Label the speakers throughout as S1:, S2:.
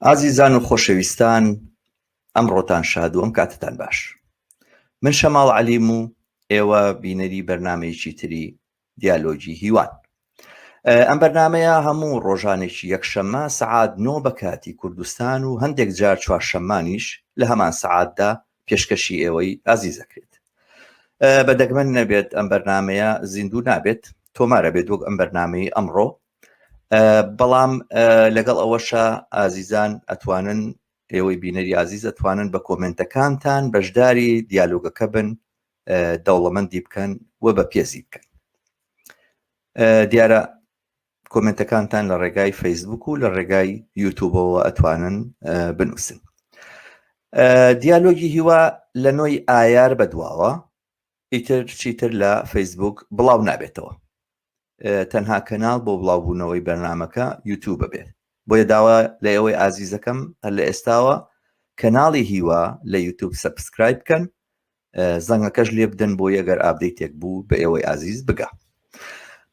S1: ئازیزان و خۆشەویستان ئەمڕۆتان شاد و ئەم کاتتان باش. من شەماڵ عەلیم و ئێوە بینەری بەرنامەیەکی تری دیالۆگی هیوان. ئەم بەرنمەیە هەموو ڕۆژانێکی یەکشەممە سەعات نۆ بە کاتی کوردستان و هەندێک جار چوارشەممانیش لە هەمان سەعاتدا پێشکەشی ئێوەی ئازیزەکرێت. بە دەگمەن نەبێت ئەم بەرنمەیە زیندوو نابێت تۆمارە بێت وەک ئەم بەرنمەی ئەمڕۆ بەڵام لەگەڵ ئەوەشە ئازیزان ئەتوانن ئێوەی بینەری ئازیز ئەتوانن بە کۆمنتەکانتان بەشداری دیالۆگەکە بن دەوڵەمەندی بکەن و بە پێزی بکەن دیارە کۆمنتەکانتان لە ڕێگای فەیسبوک و لە ڕێگای یوتوبەوە ئەتوانن بنووسن دیالۆگی هیوا لە نۆی ئایار بەدواوە ئیتر چیتر لە فەیسبوک بڵاو نابێتەوە تەنها کەناڵ بۆ بڵاوبوونەوەی بەرنامەکە یوتوبە بێت بۆیە داوا لە ئێوەی ئازیزەکەم هەر لە ئێستاوە کەناڵی هیوا لە یوتوب subscribe بکەن زەنگەکەش لێ بدەن بۆ یەگەر update ێک بوو بە ئێوەی ئازیز بگا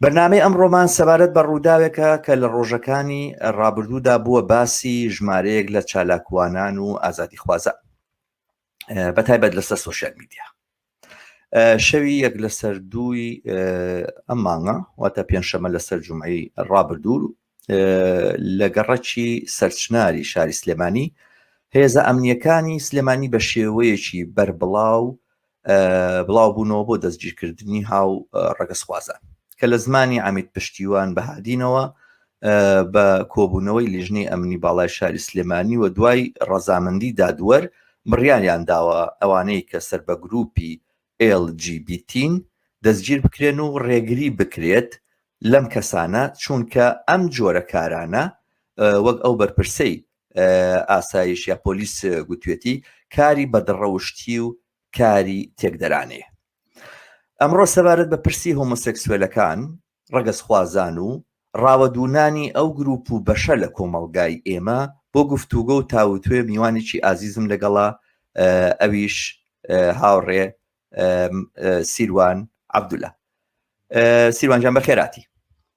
S1: بەرنامەی ئەمڕۆمان سەبارەت بە ڕووداوێکە کە لە ڕۆژەکانی ڕابردوودا بووە باسی ژمارەیەک لە چالاکوانان و ئازادیخوازان بە تایبەت لەسەر سۆشیال میدیا شەوی یەک لەسەر دووی ئەم مانگە واتە پێنجشەمە لەسەر جمعی ڕابردوو لە گەڕەکی سەرچناری شاری سلێمانی هێزە ئەمنیەکانی سلێمانی بە شێوەیەکی بەربڵاو بڵاو بوونەوە بۆ دەستگیرکردنی هاو ڕەگەزخوازان کە لە زمانی عەمید پشتیوان بەهادینەوە بە کۆبوونەوەی لیژنەی ئەمنی باڵای شاری سلێمانی و دوای ڕەزامەندی دادوەر بڕیاریان داوە ئەوانەی کە سەر بە گروپی LGBTین دەستگیر بکرێن و ڕێگری بکرێت لەم کەسانە چونکە ئەم جۆرە کارانە وەک ئەو بەرپرسەی ئاسایش یا پۆلیس گوتوێتی کاری بەدڕەوشتی و کاری تێکدەرانەیە. ئەمڕۆ سەبارەت بە پرسی هۆمۆسێکسوێلەکان، ڕەگەزخوازان و ڕاوەدوونانی ئەو گروپ و بەشە لە کۆمەڵگای ئێمە بۆ گفتوگۆ و تاوتوێ میوانێکی ئازیزم لەگەڵە ئەویش هاوڕێ سیروان عەبدولا. سیروان جان بەخێراتی.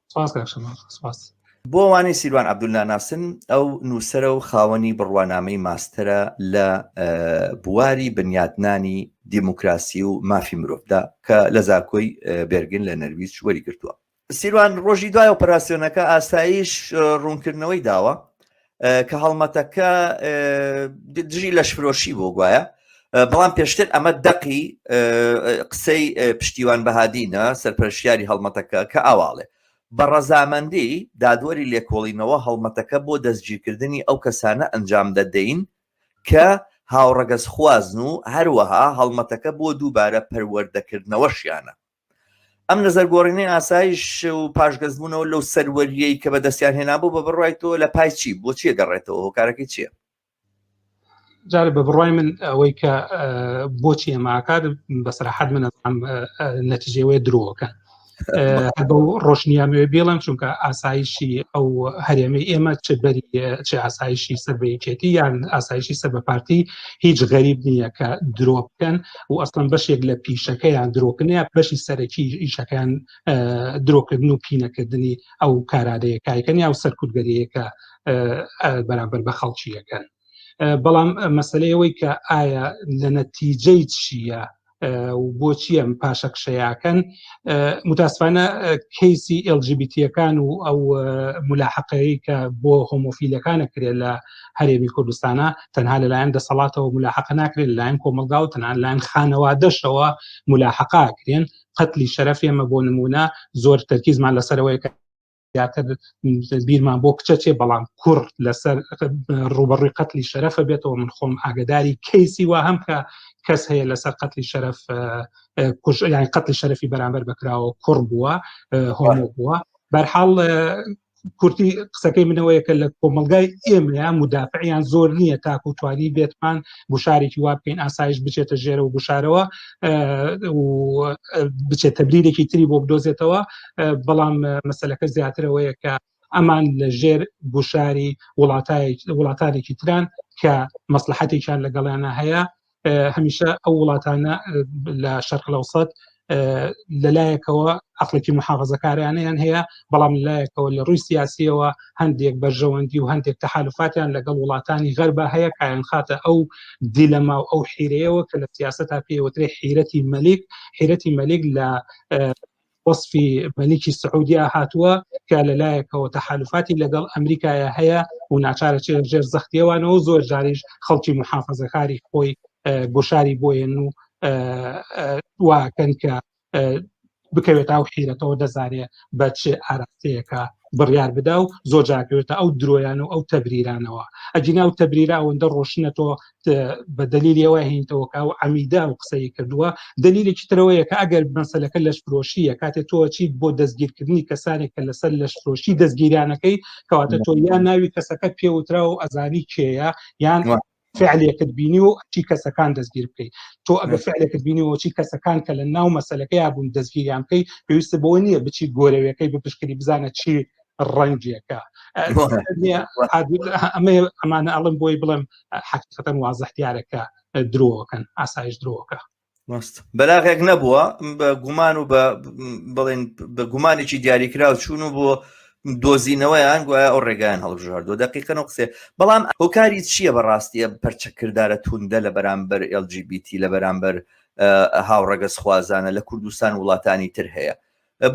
S2: سپاس کاک شەماڵ سپاس.
S1: بۆ ئەوانەی سیروان عەبدول ناناسن ئەو نووسەرە و خاوەنی بڕوانامەی ماستەرە لە بواری بنیاتنانی دیموکراسی و مافی مرۆڤدا کە لە زاکۆی بێرگن لە نەرویج وەریگرتووە. سیروان ڕۆژی دوای ئۆپەراسیۆنەکە ئاسایش ڕوونکردنەوەی داوە کە هەڵمەتەکە دژی لەشفرۆشی بۆ گوایە بەڵام پێشتر ئەمە دەقی قسەی پشتیوان بەهادینە سەرپەرشتیاری هەڵمەتەکە کە ئاواڵێ بە ڕەزامەندی دادوەری لێکۆڵینەوە هەڵمەتەکە بۆ دەستگیرکردنی ئەو کەسانە ئەنجام دەدەین کە هاوڕەگەزخوازن و هەروەها هەڵمەتەکە بۆ دووبارە پەروەردەکردنەوەشیانە. ئەم نەزەرگۆڕینەی ئاسایش و پاشگەزبوونەوە لەو سەروەریەی کە بەدەستیان هێنابوو بە بڕوای تۆ لە پای چی بۆ چیە گەڕێتەوە هۆکارەکەی چییە؟
S2: جارێ بە بڕای من ئەوەی کە بۆچی ئەماکات بەسەرحەد من ئەزانم نەتیجەوەی درۆکەن بەو ڕۆشنیامەوێ بێڵم چونکە ئاسایشی ئەو هەرێمی ئێمە چ بەری چ ئاسایشی سەر بە یەکێتی یان ئاسایشی سەر بە پارتی هیچ غەریب نییە کە درۆ بکەن و ئەسڵەن بەشێک لە پیشەکەیان درۆکنەیە بەشی سەرەکی ئیشەکەیان درۆکردن و پینەکردنی ئەو کارادەیە کایکەن یا و سەرکوتگەریەکە بەرامبەر بە خەڵکیەکەن بەڵام مەسلەی ئەوەی کە ئایا لە نەتیجەی چییە و بۆچی ئەم پاشەکشەیەکەن متاسفانە کەیسی LGBTەکان و ئەو ملاحقەیە کە بۆ هۆمۆفیلەکانە کرێت لە هەرێمی کوردستانە تەنها لەلایەن دەسەڵاتەوە ملاحقە ناکرێت لەلایەن کۆمەلگا و تەنها لەلایەن خانەوادەشەوە ملاحقا کرێن قەتلی شەرەف ئێمە بۆ نمونە زۆر تەرکیزمان لەسەرەوەی کە زیاتر بیرمان بۆ کچە چێ بەڵام کوڕ لەسەر ڕوبەڕووی قەتلی شەرەفە بێتەوە من خۆم ئاگداری کەیسی وا هەم کە کەس هەیە لەسەر قەتلی شەرەف کوژ یان قەتلی شەرەفی بەرامبەر بەکراوە کوڕ بووە هۆمۆ بووە بەرحاڵ کورتی قسەکەی منەوەیە کە لە کۆمەلگای ئێمەیان مدافعیان زۆر نییە تاکو توانی بێتمان گوشارێکی وا بکەین ئاسایش بچێتە ژێرە و گوشارەوە و بچێت تەبریرێکی تری بۆ بدۆزێتەوە بەڵام مەسلەکە زیاترەوەیە کە ئەمان لە ژێر گوشاری وڵاتانێکی تران کە مەسلحەتێکیان لەگەڵیانە هەیە هەمیشە ئەو وڵاتانە لە شەرق لەوسەد. لەلایەکەوە عقلێکی محافزەکارانیان هەیە بەڵام لەلایەکەوە لە ڕووی سیاسیەوە هەندێک بەرژەوەندی و هەندێک تەحالفاتیان لەگەڵ وڵاتانی غەربا هەیە کایان خاتە ئەو دیلەما و ئەو حیرەیەوە کە لە سیاسەتا پێوترێ حیرەتی مەلیک حیرەتی مەلیک لە وەصفی مەلیکی سعودیا هاتووە کە لەلایەکەوە تەحالفاتی لەگەڵ ئەمریکایە هەیە و ناچارە چێ ژێر زەختیەوانەوە زۆر جاریش خەڵکی محافزەکاری خۆی گوشاری بۆیەن و واکەن کە بکەوێت ئەو حیرەتەوە دەزانێ بە چ ئاراستەیەکە بڕیار بدا و زۆر جاکەوێتە ئەو درۆیان و ئەو تەبریرانەوە ئەگینا و تەبریرا ئەوەندە ڕۆشنە تۆ بە دلیلەوە هینتەوە کە ئەو عەمیدە و قسەی کردووە دلیلێکی ترەوەیە کە ئەگەر مەسەلەکە لەشفرۆشیە کاتێ تۆ چیت بۆ دەستگیرکردنی کەسانێک کە لەسەر لەشفرۆشی دەستگیرانەکەی کەواتە تۆ یان ناوی کەسەکە پێوترا و ئەزانی کێیە یان فعلێکت بینی و چی کەسەکان دەستگیر بکەیت تۆ ئەگە فعلێکت بینی و چی کەسەکان کە لە ناو مەسەلەکەیا بوون دەستگیریان بکەیت پێویستە بۆ نییە بچی گۆرەویەکەی بپشکنی بزانە چی ڕەنگێکە ئەمە ئەمانە ئەڵم بۆی بڵێم حقیقەتەن وازح دیارەکە درۆکەن ئاسایش درۆکە
S1: ڕاست بەلاغێک نەبووە بە گومان و بە بڵێن بە گومانێکی دیاریکراو چوون و بۆ دۆزینەوەیان گوایە ئەو ڕێگایان هەڵبژاردووە دقیقەن و قسێ بەڵام هۆکاری چییە بەڕاستیە پەرچەکردارە توندە لە بەرامبەر LGBT لە بەرامبەر هاوڕەگەزخوازانە لە کوردستان وڵاتانی تر هەیە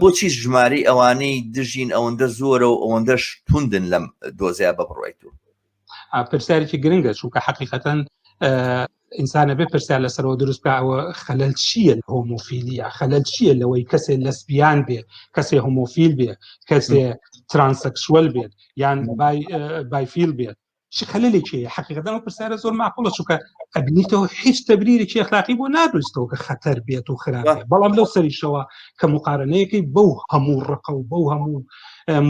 S1: بۆچی ژمارەی ئەوانەی دژین ئەوەندە زۆرە و ئەوەندەش توندن لەم دۆزەیە بە بڕوای تۆ؟
S2: پرسیارێکی گرنگە چونکە حقیقەتەن ئینسانە بێ پرسیار لەسەرەوە دروست بکە ئەوە خەلەل چییە لە هۆمۆفیلیا خەلەل چییە لەوەی کەسێ لەسبیان بێ کەسێ هۆمۆفیل بێ کەسێ ترانسەکسوەل بێت یان بایفیل بێت چ خەلەلێکی هەیە حقیقەتەن ئەو پرسیارە زۆر معقولە چونکە ئەبینیتەوە هیچ تەبریرێکی ئەخلاقی بۆ نادروستەوە کە خەتەر بێت و خراپ بێت بەڵام لەو سەریشەوە کە مقارنەیەکەی بەو هەموو ڕقە و بەو هەموو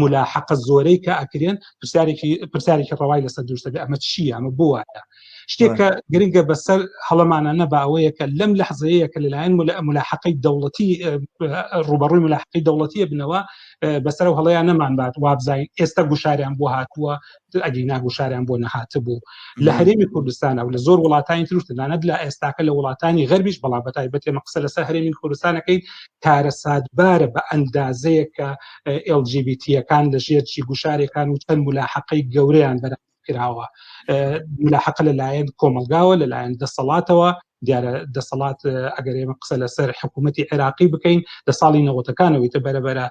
S2: ملاحەقە زۆرەی کە ئەکرێن پرسیارێکی پرسیارێکی ڕەوای لەسەر دروستە بێ ئەمە چییە ئەمە بۆ وایە شتێک کە گرنگە بەسەر هەڵەمانە نەبا ئەوەیە کە لەم لەحزەیە کە لەلایەن ملاحەقەی دەوڵەتی ڕوبەڕووی ملاحقی دەوڵەتیە بنەوە بەسەر و هەڵەیان نەمان بات وابزانین ئێستا گوشاریان بۆ هاتووە ئەگینا گوشاریان بۆ نەهاتبوو لە هەرێمی کوردستانە و لە زۆر وڵاتانی تر تەنانەت لە ئێستاکە لە وڵاتانی غەربیش بەڵام بە تایبەت ئێمە قسە لەسەر هەرێمی کوردستانەکەی کارەساتبارە بە ئەندازەیە کە LGBTەکان لە ژێر چی گوشارێکان و چەند ملاحەقەی گەورەیان بەرە کراوە ملاحەقە لەلایەن کۆمەلگاوە لەلایەن دەسەڵاتەوە دیارە دەسەڵات ئەگەر ئێمە قسە لەسەر حکوومەتی عێراقی بکەین لە ساڵی نەوەتەکانەوەی تە بەرەبەرە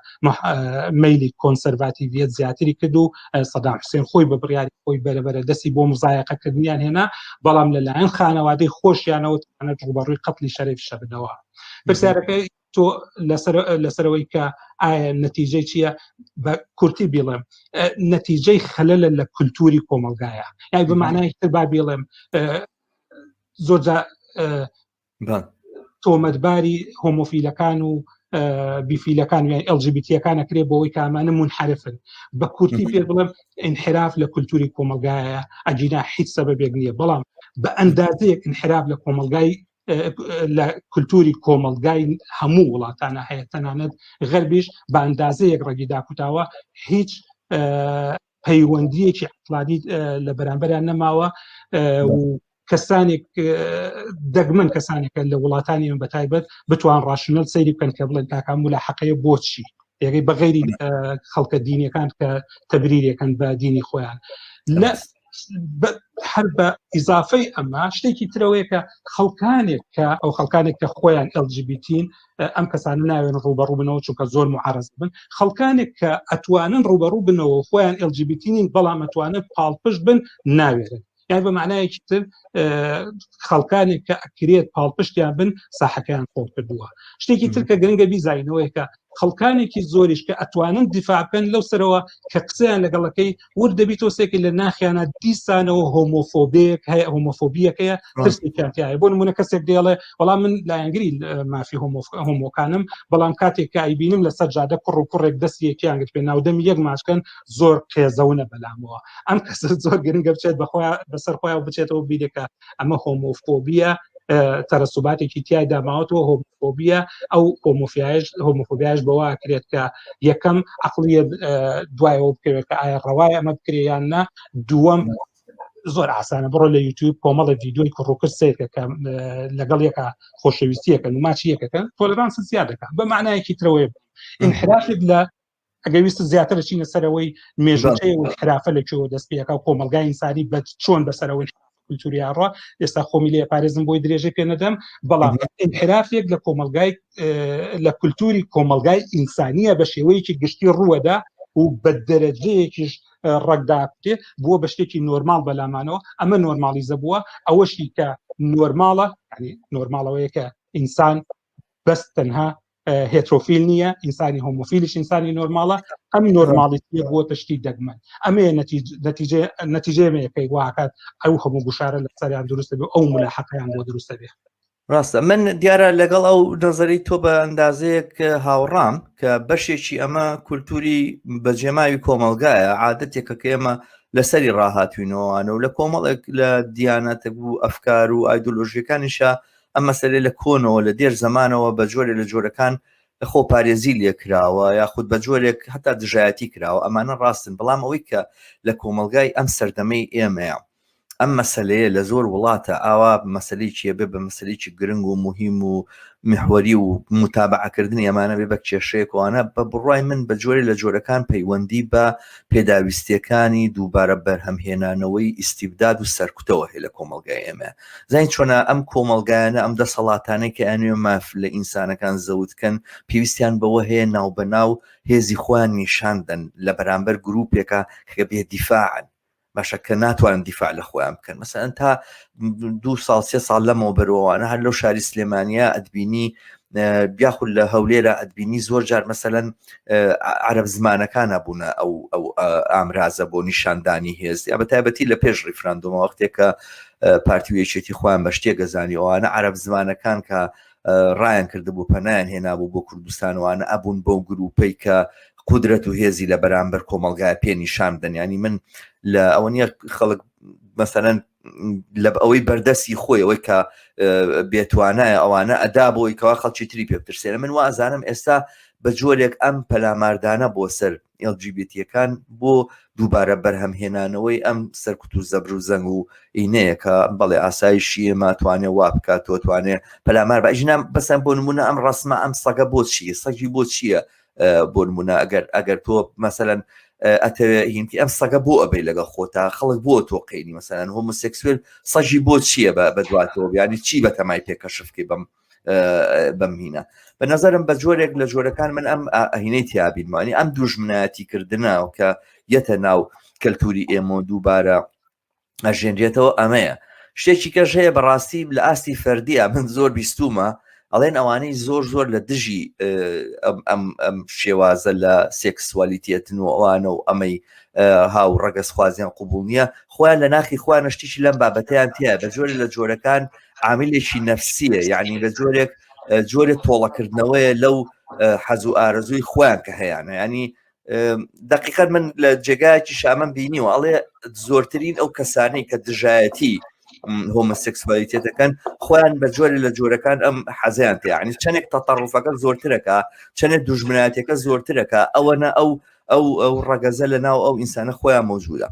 S2: مەیلی کۆنسەرڤاتیڤیەت زیاتری کرد و سەدام حوسێن خۆی بە بڕیاری خۆی بەرەبەرە دەستی بۆ مزایەقەکردنیان هێنا بەڵام لەلایەن خانەوادەی خۆشیانەوە تەنانەت ڕووبەڕووی قەتلی شەرەف شەبنەوە پرسیارەکە تۆ لەسەر لەسەرەوەی کە ئایا نەتیجەی چییە بە کورتی بیڵێم نەتیجەی خەلەلە لە کولتوری کۆمەلگایە یای بە معنای تر با بیڵێم زۆر تۆمەتباری هۆمۆفیلەکان و بیفیلەکان یان LGBTەکان ئەکرێ بۆەوەی کامانە منحرفن بە کورتی پێ بڵێم انحراف لە کولتوری کۆمەلگایە ئەگینا هیچ سەبەبێک نییە بەڵام بە ئەندازەیەک انحراف لە کۆمەلگای لە کولتوری کۆمەلگای هەموو وڵاتانە هەیە تەنانەت غەربیش بە ئەندازەیەک ڕەگی داکوتاوە هیچ پەیوەندیەکی عقلانی لە بەرامبەریان نەماوە و کەسانێک دەگمەن کەسانێکە لە وڵاتانی من بەتایبەت بتوان ڕاشنەل سەیری بکەن کە بڵێن کاکە ملاحەقەیە بۆچی یەکەی بەغیری خەڵکە دینیەکان کە تەبریرەکەن بە دینی خۆیان لە هەر بە ئیزافەی ئەمە شتێکی ترەوەیە کە خەڵکانێک کە ئەو خەڵکانێک کە خۆیان LGBTین ئەم کەسانە ناوێن ڕوبەڕوو بنەوە چونکە زۆر معارز بن خەڵکانێک کە ئەتوانن ڕوبەڕوو بنەوە خۆیان LGBT نین بەڵام ئەتوانن پاڵپشت بن ناوێرن یان بە معنایەکی تر خەڵکانێک کە ئەکرێت پاڵپشتیان بن ساحەکەیان خۆڵ کردووە شتێکی تر کە گرنگە بیزانینەوەیکە خەڵکانێکی زۆریش کە ئەتوانن دیفاع بکەن لەو سەرەوە کە قسەیان لەگەڵەکەی ورد دەبیتەوە سێکی لە ناخیانە دیسانەوە هۆمۆفۆبێک هەیە هۆمۆفۆبیەکەیە ترسێکیان تایە بۆ نمونە کەسێک دێڵێ وەڵام من لایەنگری مافی هۆمۆکانم بەڵام کاتێک کە ئەیبینم لەسەر جادە کوڕ و کوڕێک دەستی یەکیان گرت پێ ناودەمی یەک ماچکەن زۆر قێزەونە بەلامەوە ئەم کەسە زۆر گرنگە بچێت بەخۆیان بەسەر خۆیان بچێتەوە بیرێکە ئەمە هۆمۆفۆبیە تەرەسوباتێکی تیایدا ماوەتەوە هۆمۆفۆبیە ئەو هۆمۆفیایش هۆمۆفۆبیاش بەوە کرێت کە یەکەم عقلیە دوایەوە بکەوێت کە ئایا ڕەوای ئەمە بکرێ یان نا دووەم زۆر ئاسانە بڕۆ لە یوتیوب کۆمەڵە ڤیدیۆی کوڕوکرد سیرکە کە لەگەڵ یەکە خۆشەویستیەکەن و ماچی یەکەکەن tolerance زیاد دەکات بە معنایەکی ترەوەی انحرافێک لە ئەگەر ویست زیاتر چینە سەرەوەی مێژوچەیە و انحرافە لە کوێوە دەست پێەکە و کۆمەلگای ئینسانی بە چۆن بەسەرەوەی کولتوریاڕە ئێستا خۆمی لێ پارێزم بۆی درێژەی پێ نەدەم بەڵام انحرافێک لە کۆمەلگای لە کولتوری کۆمەلگای ئینسانیە بە شێوەیەکی گشتی ڕووەدا و بە دەرەجەیەکیش ڕەگداکوتێ بووە بە شتێکی نۆرماڵ بەلامانەوە ئەمە نۆرماڵیزە بووە ئەوەشی کە نۆرماڵە ینی نۆرماڵەوەیە کە ئینسان بەس تەنها heterophile نییە ئینسانی homophile یش ئینسانی نۆرماڵە ئەم نۆرماڵیتیە بووە شتی دەگمەن ئەمەیە نەتیجەیەکەی واکات ئەو هەموو گوشارە لە سەریان دروستە بێ ئەو ملاحەقیان بۆ دروستە بێ
S1: ڕاستە من دیارە لەگەڵ ئەو نظری تۆ بە ئەندازەیەک هاوڕام کە بەشێکی ئەمە کولتوری بەجێماوی کۆمەلگایە عادەتێکە کە ئێمە لەسەری ڕاهاتوینەوەوانە و لە کۆمەڵێک لە دیانەتە و ئەفکار و ئایدۆلۆژیەکانیشە ئەم مەسەلەیە لە کۆنەوە لە دێر زەمانەوە بە جۆرێ لە جۆرەکان خۆپارێزی لێکراوە یاخود بە جۆرێک هەتا دژایەتی کراوە ئەمانە ڕاستن بەڵام ئەوەی کە لە کۆمەلگای ئەم سەردەمەی ئێمەیە ئەم مەسلەیە لە زۆر وڵاتە ئاوا مەسلەیەکی بێ بە مەسلەیەکی گرنگ و مهم و محوەری و متابعەکردنی ئەمانە بێ بە کێشەیەکوانە بە بڕای من بە جۆرێ لە جۆرەکان پەیوەندی بە پێداویستیەکانی دووبارە بەرهەمهێنانەوەی ئیستیبداد و سەرکوتەوە هەیە لە کۆمەڵگای ئێمە زانین چۆنە ئەم کۆمەڵگایانە ئەم دەسەڵاتانەی کە ئەنوێ ماف لە ئینسانەکان زەوت کەن پێویستیان بەوە هەیە ناوبەناو هێزی خۆیان نیشان دەن لە بەرامبەر گروپێکە کە بێ دیفاعن باشە کە ناتوانن دیفاع لە خۆیان بکەن مەسەلەن تا دو ساڵ سێ ساڵ لەمەوە بەرەوانە هەر لەو شاری سلێمانیا ئەتبینی یاخود لە هەولێرە ئەتبینی زۆر جار مەسەلەن عەرەب زمانەکانە بوونە ئەو ئەو ئامرازە بۆ نیشاندانی هێز یا بە تایبەتی لە پێش ڕیفراندۆمە وەختێک کە پارتی و یەکێتی خۆیان بە شتێک گەزانی ئەوانە عەرەب زمانەکان کە ڕایان کردبوو پەنایان هێنابوو بۆ کوردستانوانە ئەبوون بەو گروپەی کە قودرەت و هێزی لە بەرامبەر کۆمەلگای پێ نیشان بدەن ینی من لە ئەوە نییە خەڵک مەسەلەن لە ئەوەی بەردەستی خۆی ئەوەی کە بێتوانایە ئەوانە ئەدا بۆی کەوا خەڵکی تری پێ بترسێنە من وازانم ئێستا بە جۆرێک ئەم پەلاماردانە بۆ سەر LGBT یەکان بۆ دووبارە بەرهەمهێنانەوەی ئەم سەرکوت و زەبر و زەنگ و ئینەیە کە بەڵێ ئاسایشی ئێمە توانێ وا بکات تۆ توانێ پەلامار بە ژنان بەسەن بۆ نمونە ئەم ڕسمە ئەم سەگە بۆ چییە سەگی بۆ چییە بۆ نمونە ئەگەر ئەگەر تۆ مەسەەن ئەتەوێ هینتی ئەم سەگە بۆ ئەبەی لەگەڵ خۆتا خەڵک بۆ تۆ قەینی مەسەەن homosexual سەگی بۆ چییە بە بەدواتەوە بیانی چی بەتەمای پێکەشفکەی بەم بەم هینە بە نظرم بە جۆرێک لە جۆرەکان من ئەم ئەهینەی تیابینمانی ئەم دوژمنایەتی کردنە کە یەتە ناو کەلتوری ئێمە دووبارە ئەژێنرێتەوە ئەمەیە شتێکی کەش هەیە بەڕاستی لە ئاستی فەردیە من زۆر بیستومە ئەڵێن ئەوانەی زۆر زۆر لە دژی ئەم ئەم شێوازە لە سێکسوالیتیەتن و ئەوانە و ئەمەی هاو ڕەگەزخوازیان قوبول نییە خۆیان لە ناخی خۆیان شتیی لەم بابەتیان تیا بە جۆرە لە جۆرەکان عاملێکی نەفسیە یعنی لە جۆرێک جۆرێک تۆڵەکردنەوەیە لەو حەز و ئارەزووی خۆیان کە هەیەە ینی دقیقا من لە جێگایەکی شامم بینیوە ئەڵێ زۆرترین ئەو کەسانەی کە دژایەتی homosexuality دەکەن خۆیان بە جۆرە لە جۆرەکان ئەم حەزیان تیانی چەندێک تەتەڕفەکە زۆرترەکە چەندێک دوژمناتەکە زۆرترەکە ئەوەنە ئەو ئەو ئەو ڕەگەزە لە ناو ئەو ئینسانە خۆیان مەوجودە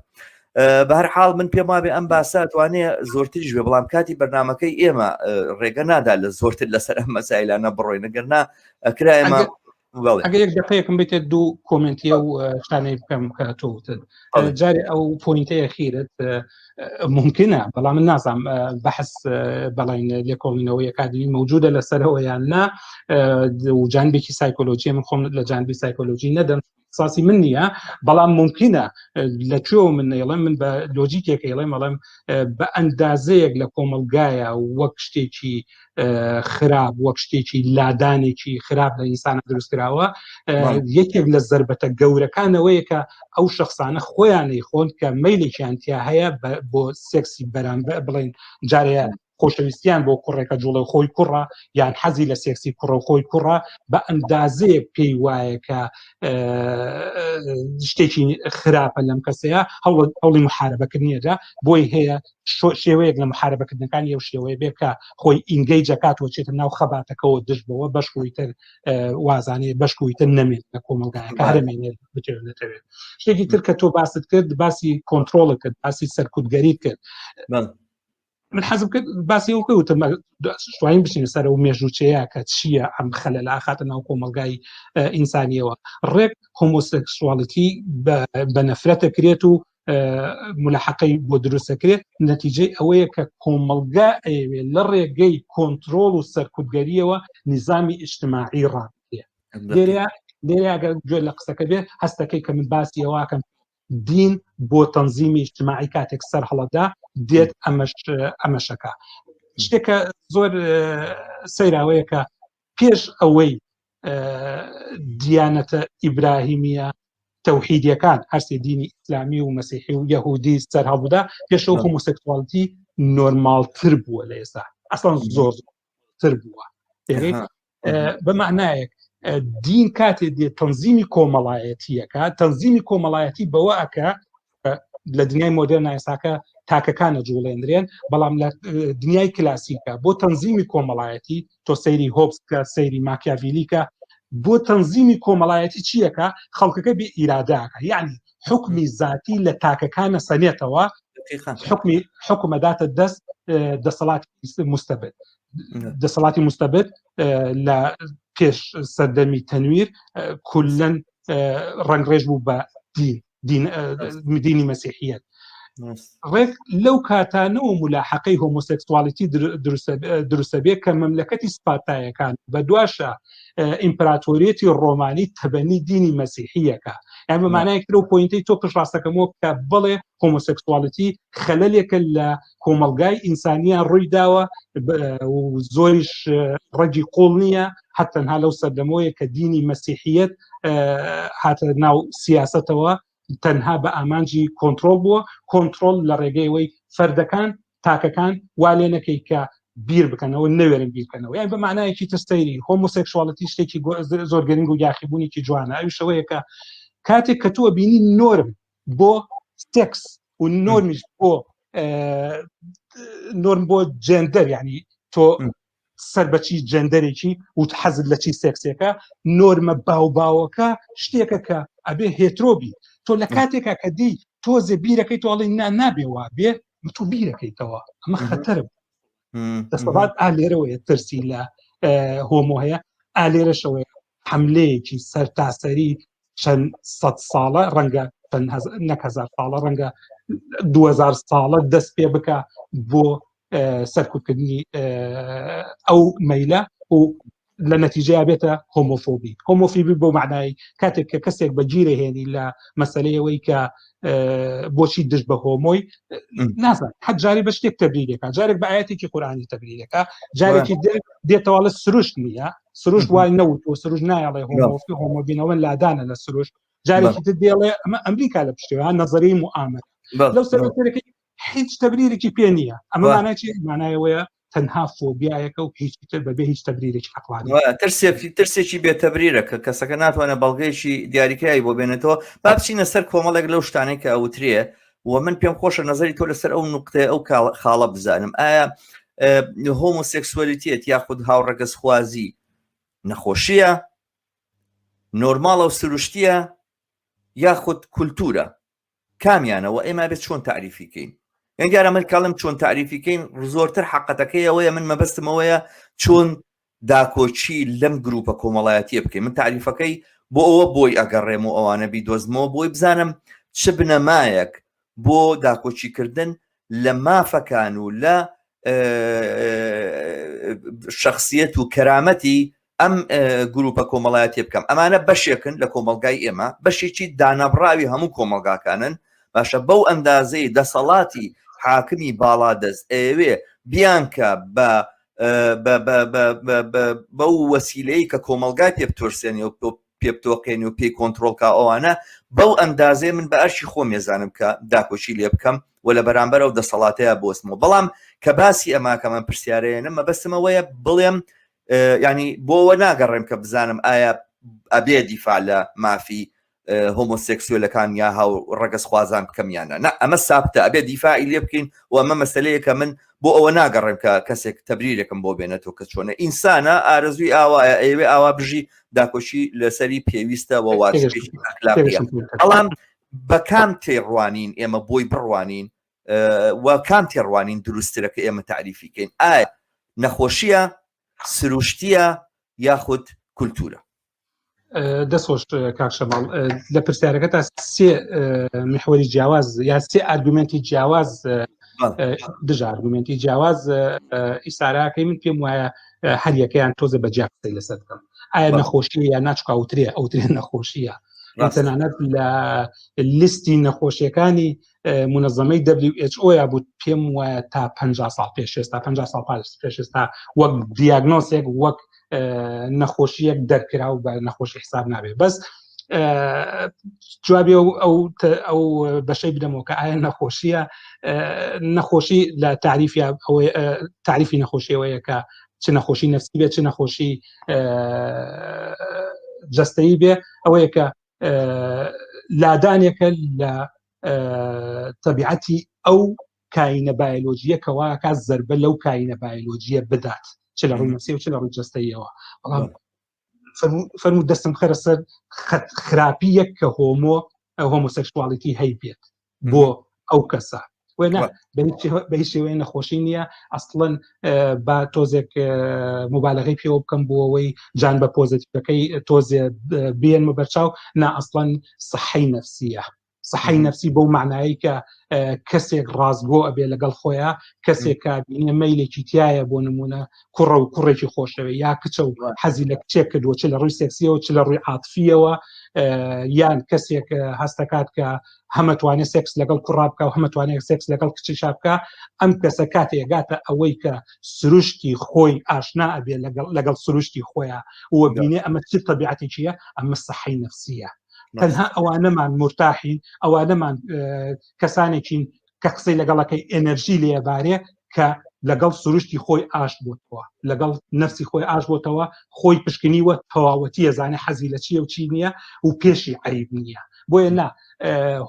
S1: بە هەر حاڵ من پێم وابێ ئەم باسە توانێ زۆرتریش بێ بەڵام کاتی بەرنمەکەی ئێمە ڕێگە نادا لە زۆرتر لەسەر ئەم مەسایلانە بڕۆین نەگەرنا ئەکرا ئێمە
S2: ئەگەر یەک دقەیەکم بێتێت دوو comment ی و شتانەی بکەم کە تۆ وتت جارێ ئەو point ەیە خیرت ممکنە بەڵام من نازانم بەحس بەڵین لێکۆڵینەوەی ئەکادمی موجودە لەسەرەوە یان نا و جانبێکی سایکۆلۆژی من خۆم لە جانبی سایکۆلۆژی نەدەم ساسی من نییە بەڵام ممکنە لە کوێوە من نەیڵێم من بە لۆجیکێک ئەیڵێم ئەڵێم بە ئەندازەیەک لە کۆمەڵگایە وەک شتێکی خراپ وەک شتێکی لادانێکی خراپ لە ئینسانە دروستکراوە یەکێک لە زربەتە گەورەکانەوەیە کە ئەو شخصانە خۆیانەی خۆن کە مەیلێکیان تیا هەیە بۆ سێکسی بەرامبەر بڵین جارەیە. خۆشەویستیان بۆ کوڕێکە جوڵە خۆی کوڕە یان حەزی لە سێکسی کوڕە و خۆی کوڕە بە ئەندازەیەک پێی وایە کە شتێکی خراپە لەم کەسەیە هەوڵی محاربەکردنیەدا بۆی هەیە شێوەیەک لە محاربەکردنەکانی ئەو شێوەیە بێ کە خۆی engage ئەکات و چێتە ناو خەباتەکەەوە دژ بەوە بەشکوی تر وازانێ بەشکوی تر نەمێت لە کۆمەلگایەکە هەرمێنێت بتێنێتەوێت شتێکی تر کە تۆ باست کرد باسی کۆنتترۆڵ کرد باسی سەرکوتگەری کرد من حەزم کرد باسی ئەو وتم توانین بچینە سەر ئەو مێژووچەیە کە چییە ئەم خەلە لە ئاخاتە ناو کۆمەلگای ئینسانیەوە ڕێک homosexuality بە نەفرەتە کرێت و ملحقەی بۆ دروستەکرێت نەتیجەی ئەوەیە کە کۆمەلگا ئەیەوێت لە ڕێگەی کۆنتترۆل و سەرکوتگەریەوە نیزامی ئیجتماعی ڕابگرێت لێرە لێرە ئەگەر گوێ لە قسەکە بێ هەستەکەی کە من باسی ئەوواکەم دین بۆ تەنزیمی ئیجتماعی کاتێک سەر هەڵەدا دێت ئەمەش ئەمەشەکە شتێکە زۆر سەیراوەیە کە پێش ئەوەی دیانەتە ئیبراهیمیە تەوحیدیەکان هەرسێ دینی ئیسلامی و مەسیحی و یەهودی سەر هەڵبدا پێشەوە homosexuality نۆرمالتر بووە لە ئێستا ئەسڵەن زۆر تر بووە بە معنایەک دین کاتێ دێت تەنزیمی کۆمەڵایەتیەکە تەنزیمی کۆمەڵایەتی بەوە ئەکە لە دنیای مۆدرن ئێساکە تاکەکانە جوڵێنرێن بەڵام لە دنیای کلاسیکە بۆ تەنزیمی کۆمەڵایەتی تۆ سەیری هۆبس کە سەیری ماکیاڤیلیکە بۆ تەنزیمی کۆمەڵایەتی چیەکە خەڵکەکە بێ ئیراداکە یعنی حکمی زاتی لە تاکەکانە سەنێتەوە حکمی حکومەداتە دەست دەسەڵاتی مستەبت دەسەڵاتی مستەبت لە پێش سەردەمی تەنویر کولەن ڕەنگڕێژ بوو بە دین دین دینی مەسیحیت ڕێک لەو کاتانەوە ملاحقەی homosexuality دروستە بێ کە مەملەکەتی سپارتایەکان بە دواشە ئیمپراتۆریەتی ڕۆمانی تەبەنی دینی مەسیحیەکە یان بە مانایەک تر و point ەی تۆ پشت ڕاستەکەمەوە کە بڵێ homosexuality خەلەلێکە لە کۆمەڵگای ئینسانیان ڕووی داوە و زۆریش ڕەگی قوڵ نییە هەر تەنها لەو سەردەمەوەیە کە دینی مەسیحیەت هاتە ناو سیاستەوە تەنها بە ئامانجی کۆنتترۆل بووە کۆنتترۆل لە ڕێگەیەوەی فەردەکان تاکەکان وا لێ نەکەی کە بیر بکەنەوە نەوێرن بیرکەنەوە یان بە معنایەکی تر سەیری homosexuality شتێکی زۆر گرنگ و یاخیبوونێکی جوانە ئەویشەوەیە کە کاتێک کە تۆ بینی نۆرم بۆ سێکس و نۆرمیش بۆ نۆرم بۆ جێندەر ینی تۆ سەر بەچی جێندەرێکی و حەزت لە چی سێکسێکە نۆرمە باو باوەکە شتێکە کە ئەبێ hetero بی تۆ لە کاتێکا کە دی تۆزێ بیرەکەی تۆڵی نا نابێ وا بێ تۆ بیرەکەیتەوە ئەمە خەتەرە دەسەڵات ئا لێرەوەیە ترسی لە homo هەیە ئا لێرەشەوەیە حملەیەکی سەرتاسەری چەند سەد ساڵە ڕەنگە نەک هزار ساڵە ڕەنگە 2000 ساڵە دەست پێ بکە بۆ سەرکوتکردنی ئەو مەیلە و لە نەتیجەیا بێتە هۆمۆفۆبی هۆمۆفیبی بۆ معنای کاتێک کە کەسێک بە گیرە هێنی لە مەسلەیەوەی کە بۆچی دژ بە homo ی نازان حەت جاری بە شتێک تەبریرێکە جارێک بە ئاەتێکی قورآانی تەبریرەکە جارێکی دێتەوەڵە سروشت نییە سروشت وای نەوت و سروش نایڵێ هۆمۆفی homo بینەوە لادانە لە سروشت جارێکی تر دێڵێ ئەمە ئەمریکا لە پشتەوە نەزەری موئامەرە لەو سەرەکەی هیچ تەبریرێکی پێ نییە ئەمە مانای چی مانایەوەیە تەنها فۆبیایەکە و هیچ تر بەبێ هیچ تەبریرێکی عەقڵانی
S1: ترسێکی ترسێکی بێ تەبریرە کە کەسەکە ناتوانێت بەڵگەیەکی دیاریکراوی بۆ بێنێتەوە با بچینە سەر کۆمەڵێک لەو شتانەی کە ئەوترێ و من پێم خۆشە نظری تۆ لەسەر ئەو نقطەیە ئەو خاڵە بزانم ئایا هۆمۆسێکسوەلیتیەت یاخود هاوڕەگەزخوازی نەخۆشیە نۆرماڵە و سروشتیە یاخود کولتورە کامیانە وە ئێمە بێت چۆن تاریفی کەین یان دیارە من کاڵم چۆن تاریفی کەین زۆرتر حقەتەکەی ئەوەیە من مەبەستمەوەیە چۆن داکۆکی لەم گروپە کۆمەڵایەتیە بکەین من تاریفەکەی بۆ ئەوە بۆی ئەگەڕێم و ئەوانە بیدۆزمەوە بۆی بزانم چ بنەمایەک بۆ داکۆکیکردن لە مافەکان و لە شخصیت و کەرامەتی ئەم گروپە کۆمەڵایەتیە بکەم ئەمانە بەشێکن لە کۆمەڵگای ئێمە بەشێکی دانابڕاوی هەموو کۆمەڵگاکانن باشە بەو ئەندازەی دەسەڵاتی حاکمی باڵادەست ئەیەوێ بیانکە بە بەو وەسیلەی کە کۆمەڵگای پێ بتۆرسێنێ و پێ بتۆقێنی و پێی کۆنتترۆلکە ئەوانە بەو ئەندازەیە من بە ئەرشی خۆم ێزانم کە داکۆچی لێ بکەم و و لە بەرامبەر ئەو دەسەڵاتەیە بۆستمەوە بەڵام کە باسی ئەماکە من پرسیارەیەنم مەبەستمەوەیە بڵێم ینی بۆوە ناگەڕێم کە بزانم ئایا ئەبێ دیفاع لە مافی هۆمۆسێکسوێلەکان یا هاو ڕەگەزخوازان بکەم یانە نا ئەمە سابتە ئەبێ دیفاعی لێ بکەین و ئەمە مەسلەیەکە من بۆ ئەوە ناگەڕێم کە کەسێک تەبریرێکم بۆ بێنێتەوە کە چۆنە ئینسانە ئارەزوی ئاوایە ئەیەوێ ئاوا بژی داکۆکی لەسەری پێویستە وە واجبێکی ئەخلاقیە بەڵام بە کام تێڕوانین ئێمە بۆی بڕوانین و کام تێڕوانین دروستترە کە ئێمە تعریفی کەین ئایا نەخۆشیە سروشتیە یاخود کولتورە؟
S2: دەستخۆش کاک شەماڵ لە پرسیارەکە تا سێ محوەری جیاواز یا سێ argument ی جیاواز دژ argument ی جیاواز ئیساراکەی من پێم وایە هەریەکەیان تۆزە بە جیا قسەی لەسەر بکەم ئایا نەخۆشی یا ناچکا وترێ ئەوترێ نەخۆشیە تەنانەت لە لیستی نەخۆشیەکانی منظمەی WHO یا بوو پێم وایە تا 50 ساڵ پێش ئێستا 50 ساڵ پێش ئێستا وەک diagnosis ێک وەک نەخۆشیەک دەرکرا و بە نەخۆشی حساب نابێ بەس جوابی ئەو ئەو بەشەی بدەمەوە کە ئایا نەخۆشیە نەخۆشی لە تعریفیا ئەوەی تعریفی نەخۆشیەوەیە کە چ نەخۆشی نفسی بێت چ نەخۆشی جستەیی بێ ئەوەیە کە لادانێکە لە تەبیعەتی ئەو کاینە بایۆلۆژیە کەواکە زربە لەو کاینە بایۆلۆژیە بدات چ لە ڕووی نفسی و چ لە ڕووی جستەیەوە بەڵام فەرموو دەستم خەرە سەر خراپی یەک کە homo homosexuality هەی بێت بۆ ئەو کەسە وێنە بە هیچ شێوەیە نەخۆشی نییە ئەسڵەن با تۆزێک مبالغەی پێوە بکەم بۆ ئەوەی جان بە positive ەکەی تۆزێ بێنمە بەرچاو نا ئەسڵەن سەحەی نەفسیە سەحەی نەفسی بەو معنایی کە کەسێک ڕاستگۆ ئەبێ لەگەڵ خۆیان کەسێک کە بینێ مەیلێکی تایە بۆ نمونە کوڕە و کوڕێکی خۆشەوێ یا کچە و حەزی لە کچێک کردووە چ لە ڕووی سێکسیەوە چ لە ڕووی عاتفیەوە یان کەسێک هەستەکات کە هەمەتوانێت سێکس لەگەڵ کوڕا بکە و هەمەتوانێت سێکس لەگەڵ کچیشا بکە ئەم کەسە کاتێگاتە ئەوەی کە سروشتی خۆی ئاشنا ئەبێ لەگەڵ لەگەڵ سروشتی خۆیان و بینێ ئەمە چ تەبیعەتێکیە ئەمە سەحی نفسیە تەنها ئەوانەمان مرتاحین ئەوانەمان کەسانێکین کە قسەی لەگەڵەکەی ئەنەرژی لێبارێ کە لەگەڵ سروشتی خۆی ئاشت بۆتەوە لەگەڵ نفسی خۆی ئاش بۆتەوە خۆی پشکنیوە تەواوەتی ئەزانێ حەزی لە چییە و چی نییە و پێشی عیب نییە بۆیە نا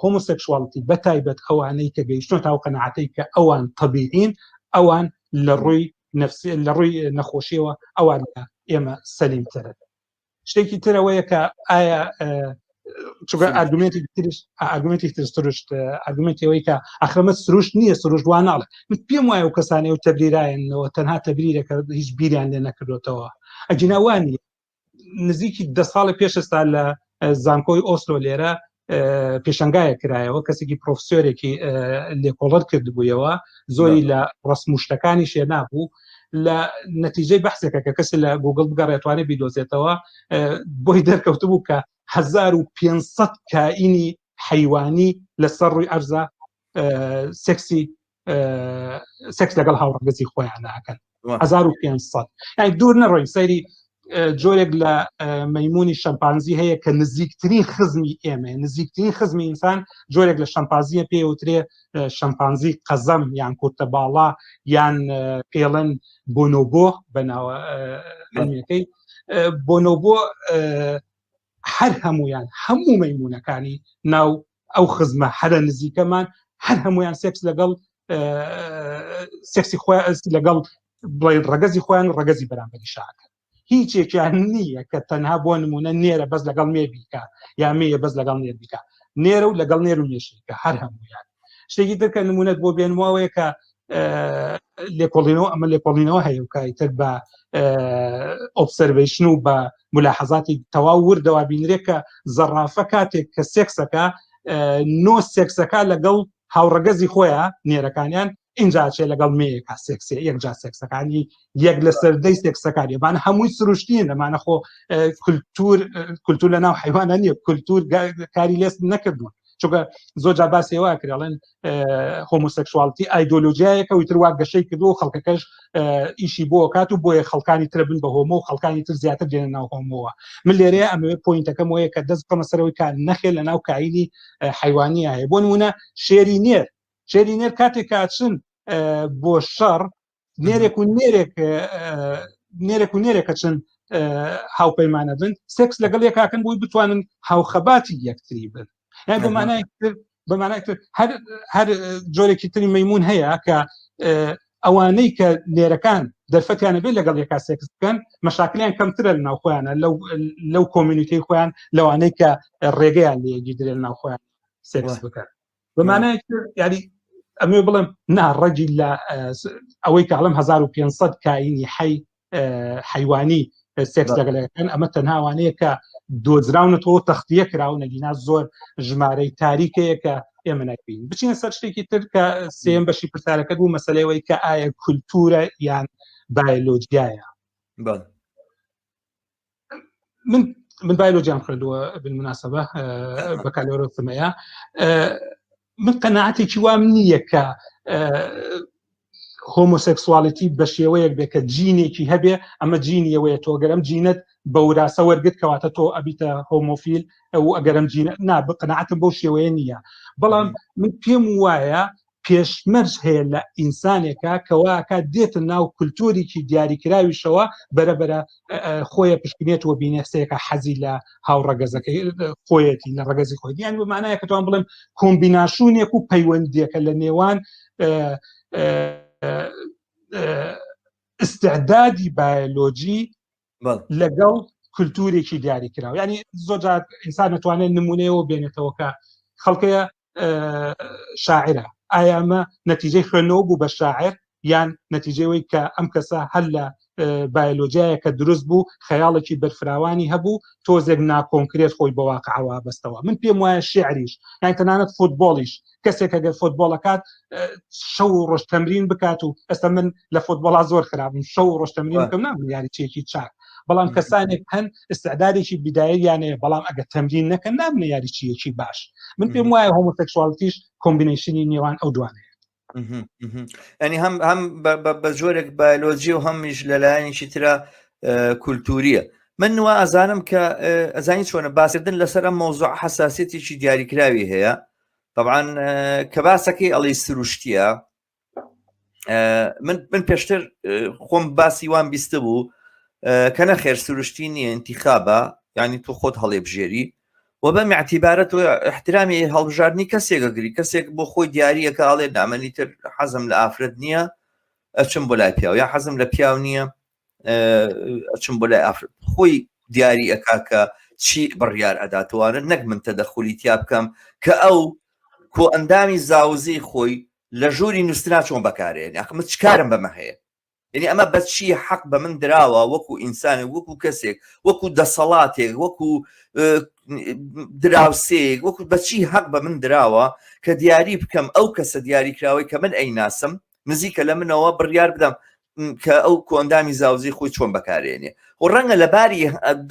S2: homosexuality بە تایبەت ئەوانەی کە گەیشتون تاو قەناعەتەی کە ئەوان تەبیعین ئەوان لە ڕووی نفسی لە ڕووی نەخۆشیەوە ئەوان ئێمە سەلیمترن شتێکی ترەوەیە کە ئایا چونکە argument ی ترش argument ی تر سروشت argument ی ئەوەی کە ئەخرەمە سروشت نییە سروشت وا ناڵێ من پێم وایە و کەسانی و تەبریرایەنەوە تەنها تەبریرێکە هیچ بیریان لێ نەکردوتەوە ئەگینا وانی نزیکی دە ساڵی پێش ئێستا لە زانکۆی ئۆسلۆ لێرە پێشنگایە کرایەوە کەسێکی پرۆفسۆرێکی لێکۆڵەر کردبوویەوە زۆری لە ڕسم و شتەکانی شێنابوو لە نەتیجەی بەحسێکە کە کەسی لە گوگل بگەڕێتوانێت بیدۆزێتەوە بۆی دەرکەوتبوو کە 1500 کائینی حیوانی لەسەر ڕووی ئەرزە سێکسی سێکس لەگەڵ هاوڕەگەزی خۆیان ناکەن 1500 یعنی دوور نەڕۆین سەیری جۆرێک لە مەمونی شەمپانزی هەیە کە نزیکترین خزمی ئێمە نزیکترین خزمی ئینسان جۆرێک لە شەمپازیە پێوترێ شەمپانزی قەزەم یان کورتە باڵا یان پێڵەن بۆنۆبۆ بە ناوە علمیەکەی بۆنۆبۆ هەر هەمویان هەموو مەمونەکانی ناو ئەو خزمە هەرە نزیکەمان هەر هەمویان سێکس لەگەڵ سێکسی خۆیان لەگەڵ بڵێ ڕەگەزی خۆیان و ڕەگەزی بەرامبەری شاکەن هیچێکیان نییە کە تەنها بۆ نمونە نێرە بەس لەگەڵ مێ بیکە یا مێیە بەس لەگەڵ نێر بیکە نێرە و لەگەڵ نێر و مێشیکە هەر هەمویان شتێکی تر کە نمونەت بۆ بێنمەوەیە کە لێکۆڵینەوە ئەمە لێکۆڵینەوە هەیە و کایتر بە observation و بە ملاحەزاتی تەواو وردەوە بینرێت کە زەڕافە کاتێک کە سێکسەکە نۆ سێکسەکە لەگەڵ هاوڕەگەزی خۆیان نێرەکانیان اینجا چێ لەگەڵ مێیەکە سێکسێ یەکجا سێکسەکانی یەک لە سەردەی سێکسەکانی بان هەمووی سروشتین لەمانە خۆ کولتور کولتور لە ناو حیوانە نییە کولتور کاری لێست نەکردوون چونکە زۆر جار باسی ئەوە کرد ئەڵێن homosexuality ئایدۆلۆژیایەکە و تر وا گەشەی کردو و خەڵکەکەش ئیشی بۆ کات و بۆیە خەڵکانی تر بن بە homo و خەڵکانی تر زیاتر دێنە ناو homo وە من لێرەیە ئەمەوێ point ەکەم وەیە کە دەست بکەمە سەرەوەی کە نەخێر لە ناو کاینی حیوانیە هەیە بۆ نمونە شێری نێر. شێری نێر کاتێک کاچن بۆ شەڕ نێرێک و نێرێک نێرێک و نێرێکە چەند هاوپەیمانە بن سێکس لەگەڵ یەکاکەن بۆی بتوانن هاوخەباتی یەکتری بن یان بەمانای بەمانای تر هەر هەر جۆرێکی تری مەمون هەیە کە ئەوانەی کە نێرەکان دەرفەتیانە بێت لەگەڵ یەکا سێکس بکەن مەشاکلیان کەمترە لە ناوخۆیانە لەو لەو community خۆیان لەوانەی کە ڕێگەیان لێگیدرێن ناوخۆیان سێکس بکەن بە مانایەک یاری ئەمێ بڵێم نا ڕەگی لە ئەوەی کە ئەڵم 1500 کائینی حەی حیوانی سێکس لەگەڵەکەن ئەمە تەنهاوانەیە کە دۆزراونەتەوە تەختیە کراون نەگینا زۆر ژمارەی تاریکەیە کە ئێمە نابین بچینە سەر شتێکی تر کە سێم بەشی پرسیارەکە بوو مەسلەوەی کە ئایا کولتورە یان بایۆلۆجیایە من من بایۆلۆجیام خوێندووە بالمناسبە بەکالۆرۆسمەیە من قەناعەتێکی وام نییە کە homosexuality بە شێوەیەک بێ کە جینێکی هەبێ ئەمە جینیەوەیە تۆ گەرم جینت بە وراسە وەرگت کەواتە تۆ ئەبیتە هۆمۆفیل ئەو ئەگەرم جینە نا قەناعەتم بەو شێوەیە نییە بەڵام من پێم وایە پێشمەرج هەیە لە ئینسانێکا کەوا ئەکات دێتە ناو کولتوریکی دیاریکراویشەوە بەرەبەرە خۆیە پشکنێت و بینێ سەیەکە حەزی لە هاوڕەگەزەکەی خۆیەتی لە ڕەگەزی خۆی یان بە مانایە کە توان بڵێم کۆمبیناسیۆنێک و پەیوەندیەکە لە نێوان ئیستعدادی بایۆلۆجی لەگەڵ کولتورێکی دیاریکراو ینی زۆر جار ئینسان دەتوانێت نمونەیەوە بێنێتەوە کە خەڵکەیە شاعرە ئایا ئەمە نەتیجەی خوێندنەوە بوو بە شاعر یان نەتیجەوەی کە ئەم کەسە هەر لە بایۆلۆجیایە کە دروست بوو خەیاڵێکی بەرفراوانی هەبوو تۆزێک ناکۆنکرێت خۆی بە واقعەوە بەستەوە من پێم وایە شعریش یان تەنانەت فوتبۆڵیش کەسێک ئەگەر فۆتبۆڵەکات شەو و ڕۆژ تەمرین بکات و ئێستا من لە فۆتبۆڵا زۆر خراپم شەو و ڕۆژ تەمرین بکەم نابم یاریچێکی چاک بەڵام کەسانێک هەن ئیستعدادێکی بیدایەیان هەیە بەڵام ئەگەر تەمرین نەکەن نابنە یاریچیەکی باش من پێم وایە homosexuality ش combination ی نێوان ئەو دوانەیە
S1: ینی هەم هەم بە جۆرێک بایۆلۆجی و هەمیش لەلایەنێکی ترە کولتوریە من وا ئەزانم کە ئەزانی چۆنە باسکردن لەسەر ئەم مەوزوع حساسیەتێکی دیاریکراوی هەیە طبعا کە باسەکەی ئەڵی سروشتیە من من پێشتر خۆم باسی وان بیستە بوو کە نەخێر سروشتی نییە انتخابە ینی تۆ خۆت هەڵێبژێری و بە اعتیبارە تۆ احترامی هەڵبژاردننی کەسێکەگری کەسێک بۆ خۆی دیارریەکە ئاڵێ نامەنی تر حەزم لە ئافرەت نییە ئەچم بۆ لای پیاو یا حەزم لە پیاو نییە ئەچم بۆ لای ئافرەت خۆی دیاری ئەکا کە چی بڕیار ئەداتوانە نەک من تەدەخلی تیا بکەم کە ئەو کۆ ئەندامی زاوزی خۆی لە ژووری نووسنا چۆن بەکارێن یاخ من چکارم بەمە هەیە یعنی ئەمە بەچی حەق بە من دراوە وەکو ئینسانێک وەکو کەسێک وەکو دەسەڵاتێک وەکو دراوسێک وەکو بەچی حەق بە من دراوە کە دیاری بکەم ئەو کەسە دیاریکراوەی کە من ئەیناسم نزیکە لە منەوە بڕیار بدەم کە ئەو کۆندامی زاوزی خۆی چۆن بەکارێنێ و ڕەنگە لە باری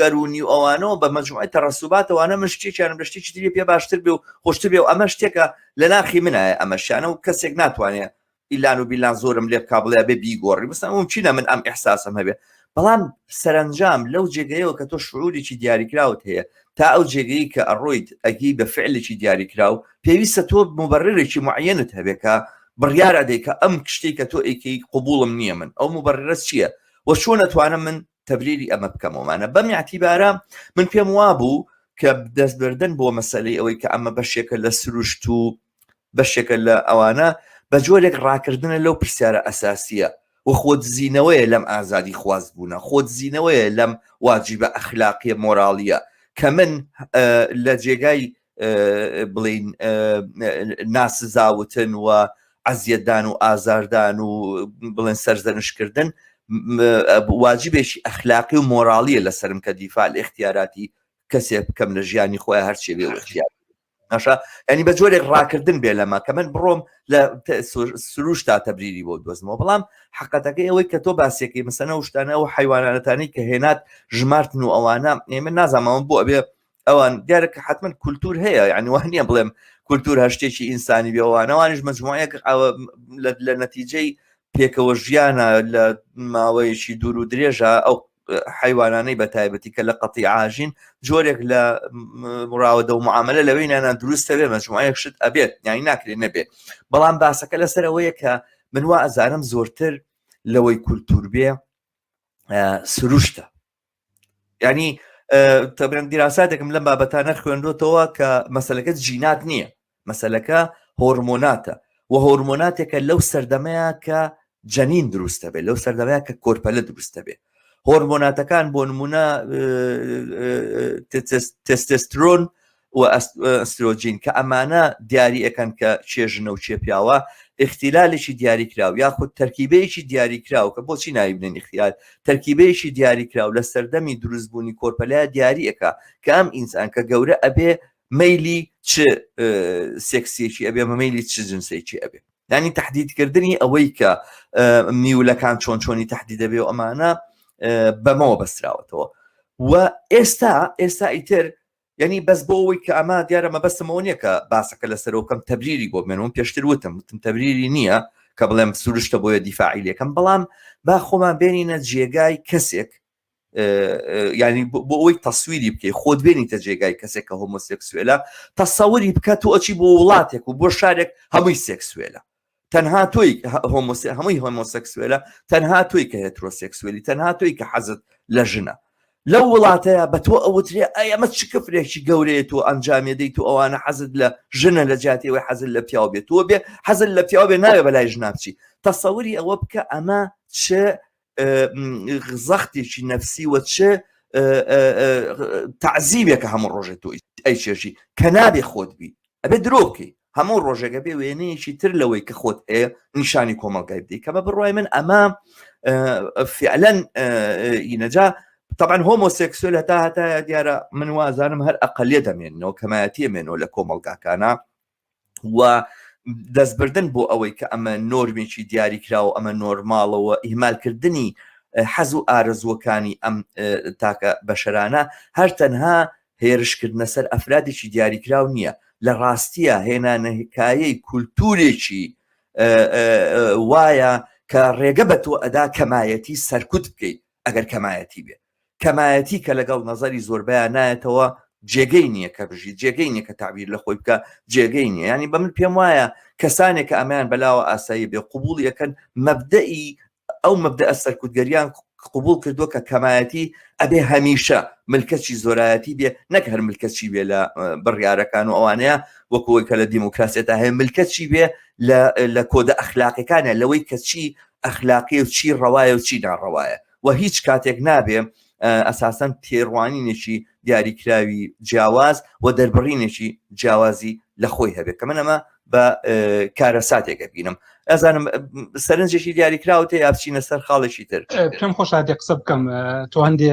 S1: دەرونی و ئەوانەوە بە مەجموعی تەڕەسوباتەوانە من شتێکیانم لە شتێکی تری پێ باشتر بێ و خۆشتر بێ و ئەمە شتێکە لە ناخی منایە ئەمەشیانە و کەسێک ناتوانێت ئیلان و بیلان زۆرم لێ بکا بڵێ بێ بیگۆڕی بەسە ممکنە من ئەم ئیحساسم هەبێ بەڵام سەرنجام لەو جێگەیەوە کە تۆ شعورێکی دیاریکراوت هەیە تا ئەو جێگەی کە ئەڕۆیت ئەگی بە فعلێکی دیاریکراو پێویستە تۆ مبررێکی معەنت هەبێ کە بڕیار ئەدەی کە ئەم شتەی کە تۆ ئەیکەی قبوڵم نییە من ئەو مبررە چییە و چۆن ئەتوانم من تەبریری ئەمە بکەمەوەمانە بەم اعتیبارە من پێم وابوو کە دەستبردن بۆ مەسلەی ئەوەی کە ئەمە بەشێکە لە سروشت و بەشێکە لە ئەوانە بە جۆرێک ڕاکردنە لەو پرسیارە ئەساسیە و خۆدزینەوەیە لەم ئازادی خوازبوونە خۆدزینەوەیە لەم واجبە ئەخلاقیە مۆراڵیە کە من لە جێگای بڵین ناسزاوتن و ئەزیەتدان و ئازاردان و بڵێن سەرزەنشکردن واجبێکی ئەخلاقی و مۆراڵیە لەسرم کە دیفاع لە اختیاراتی کەسێک بکەم لە ژیانی خۆی هەرچێ بێ اختیار باشە ینی بە جۆرێک ڕاکردن بێ لەمە کە من بڕۆم لە سروشتا تەبریری بۆ دۆزمەوە بەڵام حقەتەکەی ئەوەی کە تۆ باسیەکەی مەسەنە و شتانە و حیوانانەتانی کە هێنات ژمارتن و ئەوانە ئێمە نازانمەوە بۆ ئەبێ ئەوان دیارە کە حتمما کولتور هەیە یعنی وان نییە بڵێم کولتور هەر شتێکی ئینسانی بێوانەوانیش مجموعەیەک لە نەتیجەی پێکەوە ژیانە لە ماوەیەکی دوور و درێژە ئەو حیوانانەی بە تایبەتی کە لە قەتی ئاژین جۆرێک لە مراوەدە و معاملە لەوەی نانان دروستە بێ مەجموعەیەک شت ئەبێت یانی ناکرێت نەبێ بەڵام باسەکە لەسەر ئەوەیە کە من وا ئەزانم زۆرتر لەوەی کولتور بێ سروشتە ینی تەبرەن دیراساتێکم لەم بابەتانە خوێندۆتەوە کە مەسلەکە جینات نییە مەسلەکە هۆرمۆناتە و هۆرمۆناتێکە لەو سەردەمەیە کە جەنین دروستە بێت لەو سەردەمەیە کە کۆرپەلە دروستە بێت هۆرمۆناتەکان بۆ نمونە تستسترۆن و ئەسترۆجین کە ئەمانە دیاری ئەکەن کە چێ ژنە و چێ پیاوە ئیختیلالێکی دیاریکراو یاخود تەرکیبەیەکی دیاریکراو کە بۆچی ناوی بنێن ئیختیلال تەرکیبەیەکی دیاریکراو لە سەردەمی دروستبوونی کۆرپەلە دیاری ئەکا کە ئەم ئینسان کە گەورە ئەبێ مەیلی چ سێکسیەکی ئەبێ مەیلی چ جنسێکی ئەبێ یانی تهدیدکردنی ئەوەی کە میولەکان چۆن چۆنی تهدید دەبێ و ئەمانە بەمەوە بەستراوەتەوە و ئێستا ئێستا ئیتر یعنی بەس بۆ ئەوەی کە ئەمە دیارە مەبەستمەوە نییە کە باسەکە لەسەرەوە بکەم تەبریری بۆ بمێنم پێشتر وتم وتم تەبریری نییە کە بڵێم سروشتە بۆیە دیفاعی لەکەم بەڵام با خۆمان بێنینە جێگای کەسێک ینی بۆ ئەوەی تەسویری بکەی خۆت بێنیتە جێگای کەسێک کە هۆمۆسێکسوێلە تەسەوری بکە تۆ ئەچی بۆ وڵاتێک و بۆ شارێک هەمووی سێکسوێلە تەنها تۆی هۆمۆسێ هەمووی هۆمۆسێکسوێلە تەنها تۆی کە هێترۆسێکسوێلی تەنها تۆی کە حەزت لە ژنە لەو وڵاتەیە بە تۆ ئەوترێ ئەی ئەمە چ کفرێکی گەورەیە تۆ ئەنجامی دەیت و ئەوانە حەزت لە ژنە لە جیاتی ئەوەی حەزت لە پیاو بێت تۆ بێ حەزت لە پیاو بێ ناوێ بەلای ژنا بچی تەسەوری ئەوە بکە ئەمە چ زەختێکی نەفسی و چ تعزیبێکە هەموو ڕۆژێ تۆ ئەی چێژی کە نابێ خۆت بی ئەبێ درۆ بکەی هەموو ڕۆژێکە بێ وێنەیەکی تر لەوەی کە خۆت هەیە نیشانی کۆمەڵگای بدەیت کە بە بڕای من ئەمە فعلەن ئینەجا طبعا هۆمۆسێکسوێل هەتا هەتا دیارە من وازانم هەر ئەقلیە دەمێنەوە کەمایەتیە مێنەوە لە کۆمەڵگاکانە و دەستبردن بۆ ئەوەی کە ئەمە نۆرمێکی دیاریکراوە ئەمە نۆرماڵەوە ئیهمالکردنی حەز و ئارەزووەکانی ئەم تاکە بەشەرانە هەر تەنها هێرشکردنە سەر ئەفرادێکی دیاریکراو نییە، لە ڕاستییا هێنانەکایەی کولتوورێکی وایە کە ڕێگە بە تۆ ئەدا کەمایەتی سەرکوت بکەیت ئەگەر کەمایەتی بێ. کەمایەتی کە لەگەڵ نەزەری زۆربەیان نایەتەوە جێگەی نییە کە بژی، جێگەی نییە کە تەعبیر لە خۆی بکا، جێگەی نییە. یانی بە من پێم وایە کەسانێک کە ئەمەیان بەلاوە ئاسایی بێ قبووڵی ئەکەن مەبدەئی ئەو مەبدەئە سەرکوتگەریان قبوڵ کردووە کە کەمایەتی ئەبێ هەمیشە ملکەچی زۆرایەتی بێ نەک هەر ملکەچی بێ لە بڕیارەکان و ئەوانەیە وەکوەی کە لە دیموکراسیەتا هەیە ملکەچی بێ لە کۆدە ئەخلاقەکانە لەوەی کە چی ئەخلاقی و چی ڕەوایە و چی ناڕەوایە و هیچ کاتێک نابێ ئەساسەن تێڕوانینێکی دیاریکراوی جیاواز و دەربڕینێکی جیاوازی لە خۆی هەبێت کە من ئەمە بە کارەساتێک ئەبینم ئەزانم سەرنجێکی دیاریکراوە تێ یا بچینە سەر خاڵێکی تر
S2: پێم خۆش هاتێ قسە بکەم تۆ هەندێ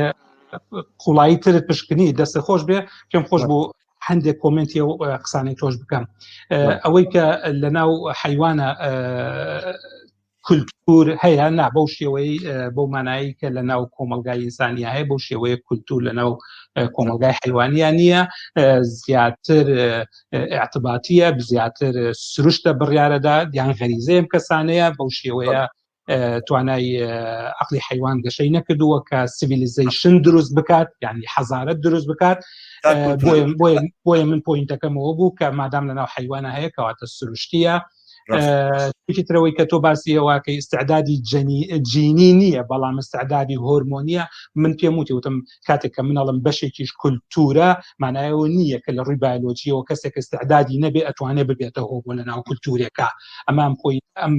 S2: قوڵایی ترت پشکنی دەست خۆش بێ پێم خۆش بوو هەندێک کۆمنتی ئەو قسانەی تۆش بکەم ئەوەی کە لەناو حیوانە کولتور هەیە نا بەو شێوەی بەو مانایی کە لە ناو کۆمەلگای ئینسانیا هەیە بەو شێوەیە کولتور لە ناو کۆمەلگای حیوانیا نییە زیاتر اعتباتیە زیاتر سروشتە بڕیارەدا یان غەریزەیەم کەسانەیە بەو شێوەیە توانای عقلی حیوان گەشەی نەکردووە کە civilization دروست بکات یعنی حەزارەت دروست بکات بۆیە من point ەکەمەوە بوو کە مادام لەناو حیوانە هەیە کەواتە سروشتیە شتێکی ترەوەی کە تۆ باسی ئەوەکەی ئیستعدادی جەنی جینی نییە بەڵام ئیستعدادی هۆرمۆنیە من پێم وتی وتم کاتێک کە منەڵم بەشێکیش کولتورە مانایەوە نییە کە لە ڕووی بایۆلۆجیەوە کەسێک ئیستعدادی نەبێ ئەتوانێ ببێتە هۆمۆ لە ناو کولتورێکە ئەمام خۆی ئەم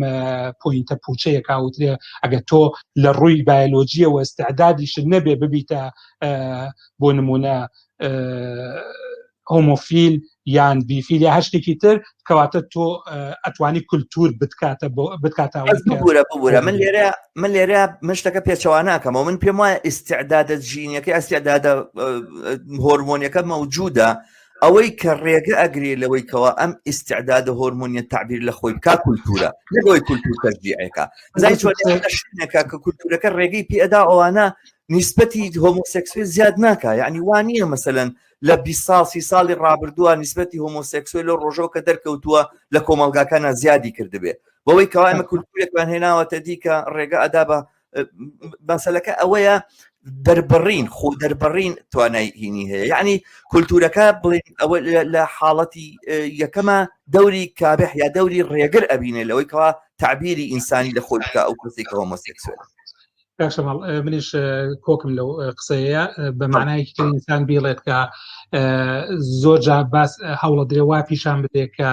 S2: point ە پوچەیەکە وترێ ئەگەر تۆ لە ڕووی بایۆلۆجیەوە ئیستعدادیشت نەبێ ببیتە بۆ نمونە هۆمۆفیل یان بیفیل یا هەر شتێکی تر کەواتە تۆ ئەتوانی کولتور بتکاتە بۆ بتکاتە
S1: ببورە ببورە من لێرە من لێرە من شتەکە پێچەواناکەمەوە من پێم وایە ئیسیعدادە جینیەکە ئەسیعدادە هۆرمۆنیەکە مەوجودە ئەوەی کە ڕێگە ئەگرێ لەوەی کەەوە ئەم ئیسیعدادە هۆرمۆنیە تعبیر لە خۆی بک کولتورە لەوەی کولتور تەشجیعەکە زای چۆنەکە کە کولتورەکە ڕێگەی پێدا ئەوانە نیسبەتی هۆمۆسێکسوێل زیاد ناکا یعنی وانە مەسەلەن لە 20 ساڵ سی ساڵی ڕابردووە نیسبەتی هۆمۆسێکسوێل لەو ڕۆژەوە کە دەرکەوتووە لە کۆمەڵگاکانە زیادی کردبێ بەوەی کەوا ئێمە کولتورێکمان هێناوەتە دی کە ڕێگە ئەدا بە مەسەلەکە ئەوەیە دەربڕین خۆ دەربڕین توانای هینی هەیە یعنی کولتورەکە بڵێن ئەوە لە حاڵەتی یەکەمە دەوری کابح یا دەوری ڕێگر ئەبینێ لەوەی کەوا تعبیری ئینسانی لە خۆی بکە ئەو کەسێک کە هۆمۆسێکسوێل
S2: کاک شەماڵ منیش کۆکم لەو قسەیە بە معنایەکی تر ئینسان بیڵێت کە زۆر جار باس هەوڵە درێ وا پیشان بدێ کە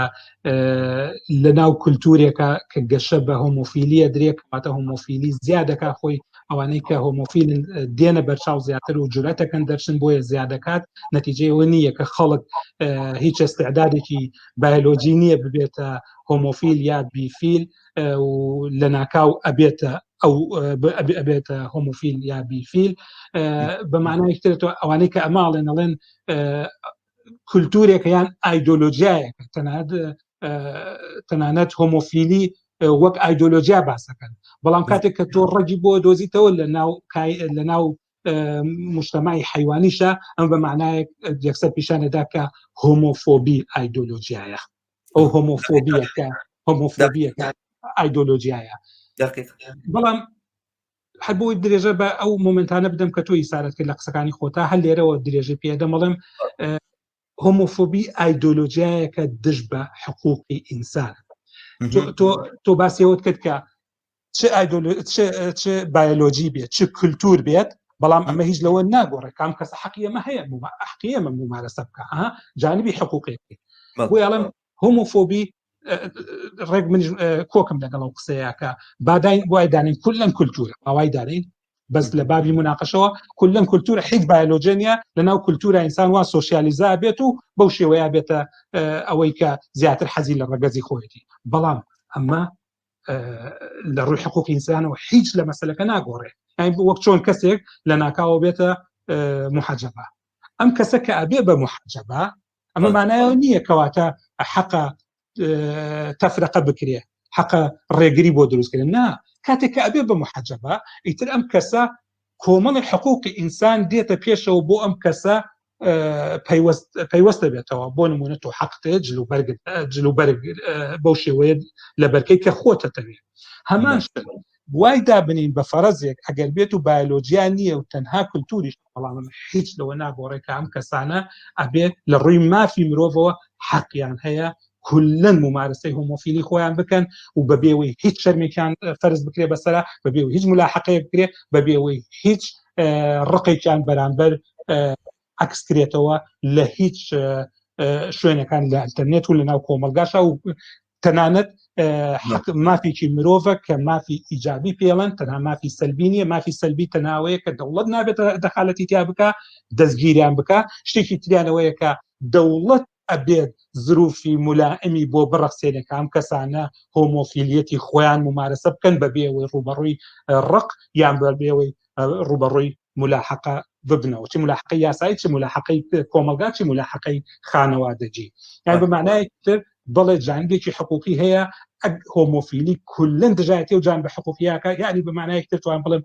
S2: لە ناو کولتورێکە کە گەشە بە هۆمۆفیلیە درێ کەواتە هۆمۆفیلی زیادەکە خۆی ئەوانەی کە هۆمۆفیلن دێنە بەرچاو زیاتر و جورەتەکەن دەرچن بۆیە زیادەکات نەتیجەی ئەوە نییە کە خەڵک هیچ ئیستعدادێکی بایۆلۆجی نییە ببێتە هۆمۆفیل یا بیفیل و لە ناکاو ئەبێتە ئەو ئەبێتە هۆمۆفیل یا بیفیل بە معنای تر تۆ ئەوانەی کە ئەماڵێن ئەڵێن کولتورێکە یان ئایدۆلۆژیایەکە تەنانەت تەنانەت هۆمۆفیلی وەک ئایدۆلۆژیا باسەکەن بەڵام کاتێک کە تۆ ڕەگی بۆ دۆزیتەوە لە ناو لە ناو مجتەمعی حیوانیشە ئەم بە معنایەک یەکسەر پیشانەدا کە هۆمۆفۆبی ئایدۆلۆژیایە ئەو هۆمۆفۆبیەکە هۆمۆفۆبیەکە ئایدۆلۆژیایە بەڵام هەر بۆی درێژە بە ئەو مۆمنتانە بدەم کە تۆ ئیسارەت کرد لە قسەکانی خۆتا هەر لێرەوە درێژە پێدەم بەڵێم هۆمۆفۆبی ئایدۆلۆژیایەکە دژ بە حقوقی ئینسان تۆ تۆ باسیەوەت کرد کە چ چ بایۆلۆجی بێت چ کولتور بێت بەڵام ئەمە هیچ لەوە ناگۆڕێ کام کەسە حەقی ئەمە هەیە حەقی ئەمە ممارەسە بکە جانبی حقوقی بۆ ئەڵم هۆمۆفۆبی ڕێک من کۆکم لەگەڵ ئەو قسەیەکە باداین وای دانین کلەن کولتور ئاوای دانین بەس لە بابی مناقشەوە کلەن کولتور حیز بایۆلۆجێنیە لە ناو کولتورە ئینسان وا سۆسیالیزا بێت و بەو شێوەیە بێتە ئەوەی کە زیاتر حەزی لە ڕەگەزی خۆیەتی بەڵام ئەمە لە ڕووی حقوق ئینسانەوە هیچ لە مەسلەکە ناگۆڕێ وەک چۆن کەسێک لە ناکاوە بێتە محەجەبە ئەم کەسە کە ئەبێ بە محەجەبە ئەمە مانایەوە نییە کەواتە حەقە تەفرەقە بکرێ حەقە ڕێگری بۆ دروستکردن نا کاتێک کە ئەبێ بە محەجەبە ئیتر ئەم کەسە کۆمەڵی حقوقی ئینسان دێتە پێشەوە بۆ ئەم کەسە پەیوەست دەبێتەوە بۆ نمونە تۆ حەقتێ جل و بەرگ جل و بەرگ بەو شێوەیە لە بەرکەی کە خۆتە تەوێ هەمان شت وای دابنین بە فەرەزێک ئەگەر بێت و بایۆلۆجیا نییە و تەنها کولتوریش بەڵام هیچ لەوە ناگۆڕێ کە ئەم کەسانە ئەبێت لە ڕووی مافی مرۆڤەوە حەقیان هەیە کلەن ممارەسەی هۆمۆفیلی خۆیان بکەن و بەبێەوەی هیچ شەرمێکیان فەرز بکرێ بەسرە بەبێ هیچ ملاحقەیە بکرێ بەبێەوەی هیچ ڕقێکیان بەرامبەر عکس کرێتەوە لە هیچ شوێنەکان لە ئەتەرنێت و لە ناو کۆمەلگاشا و تەنانەت مافێکی مرۆڤە کە مافی ئیجابی پێڵەن تەنها مافی سەلبی نییە مافی سەلبی تەناوەیە کە دەوڵەت نابێت دەخالەتی تیا بکە دەستگیریان بکە شتێکی تریانەوەیە کە دەوڵەت ئەبێت زروفی مولائمی بۆ بڕەخسێنێ کە ئەم کەسانە هۆمۆفیلیەتی خۆیان ممارەسە بکەن بەبێ ئەوەی ڕووبەڕووی ڕق یان بەبێ ئەوەی ڕووبەڕووی ملاحقە ببنەوە چ ملاحقەی یاسایی چ ملاحقەی کۆمەڵگا چ ملاحقەی خانەوادەگی یان بە معنایەکی تر بەڵێ جانبێکی حقوقی هەیە ئەگ هۆمۆفیلی کلەن دژایەتی و جان بە حقوقیاکە یعنی بە معنایەکی تر توان بڵێم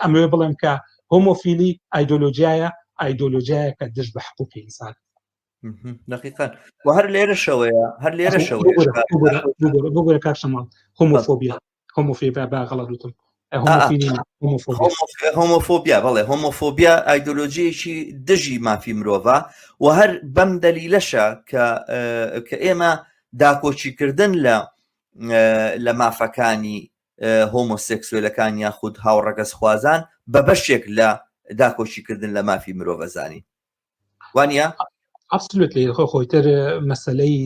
S2: ئەمەوێ بڵێم کە هۆمۆفیلی ئایدۆلۆژیایە ئایدۆلۆژیایە کە دژ بە حقوقی ئینسان
S1: دقیقا و هەر لێرەشەوەیە هەر لێرەشەوە
S2: بگورە کاک شەماڵ هۆمۆفۆبیا هۆمۆفۆبیا با غەڵەت وتم
S1: هۆمۆفۆبیا بەڵێ هۆمۆفۆبیا ئایدۆلۆژیەکی دژی مافی مرۆڤە و هەر بەم دەلیلەشە کە کە ئێمە داکۆکیکردن لە لە مافەکانی هۆمۆسێکسوێلەکان یاخود هاوڕەگەزخوازان بە بەشێک لە داکۆکیکردن لە مافی مرۆڤەزانی وانە
S2: absolutely خۆ خۆیتر مەسلەی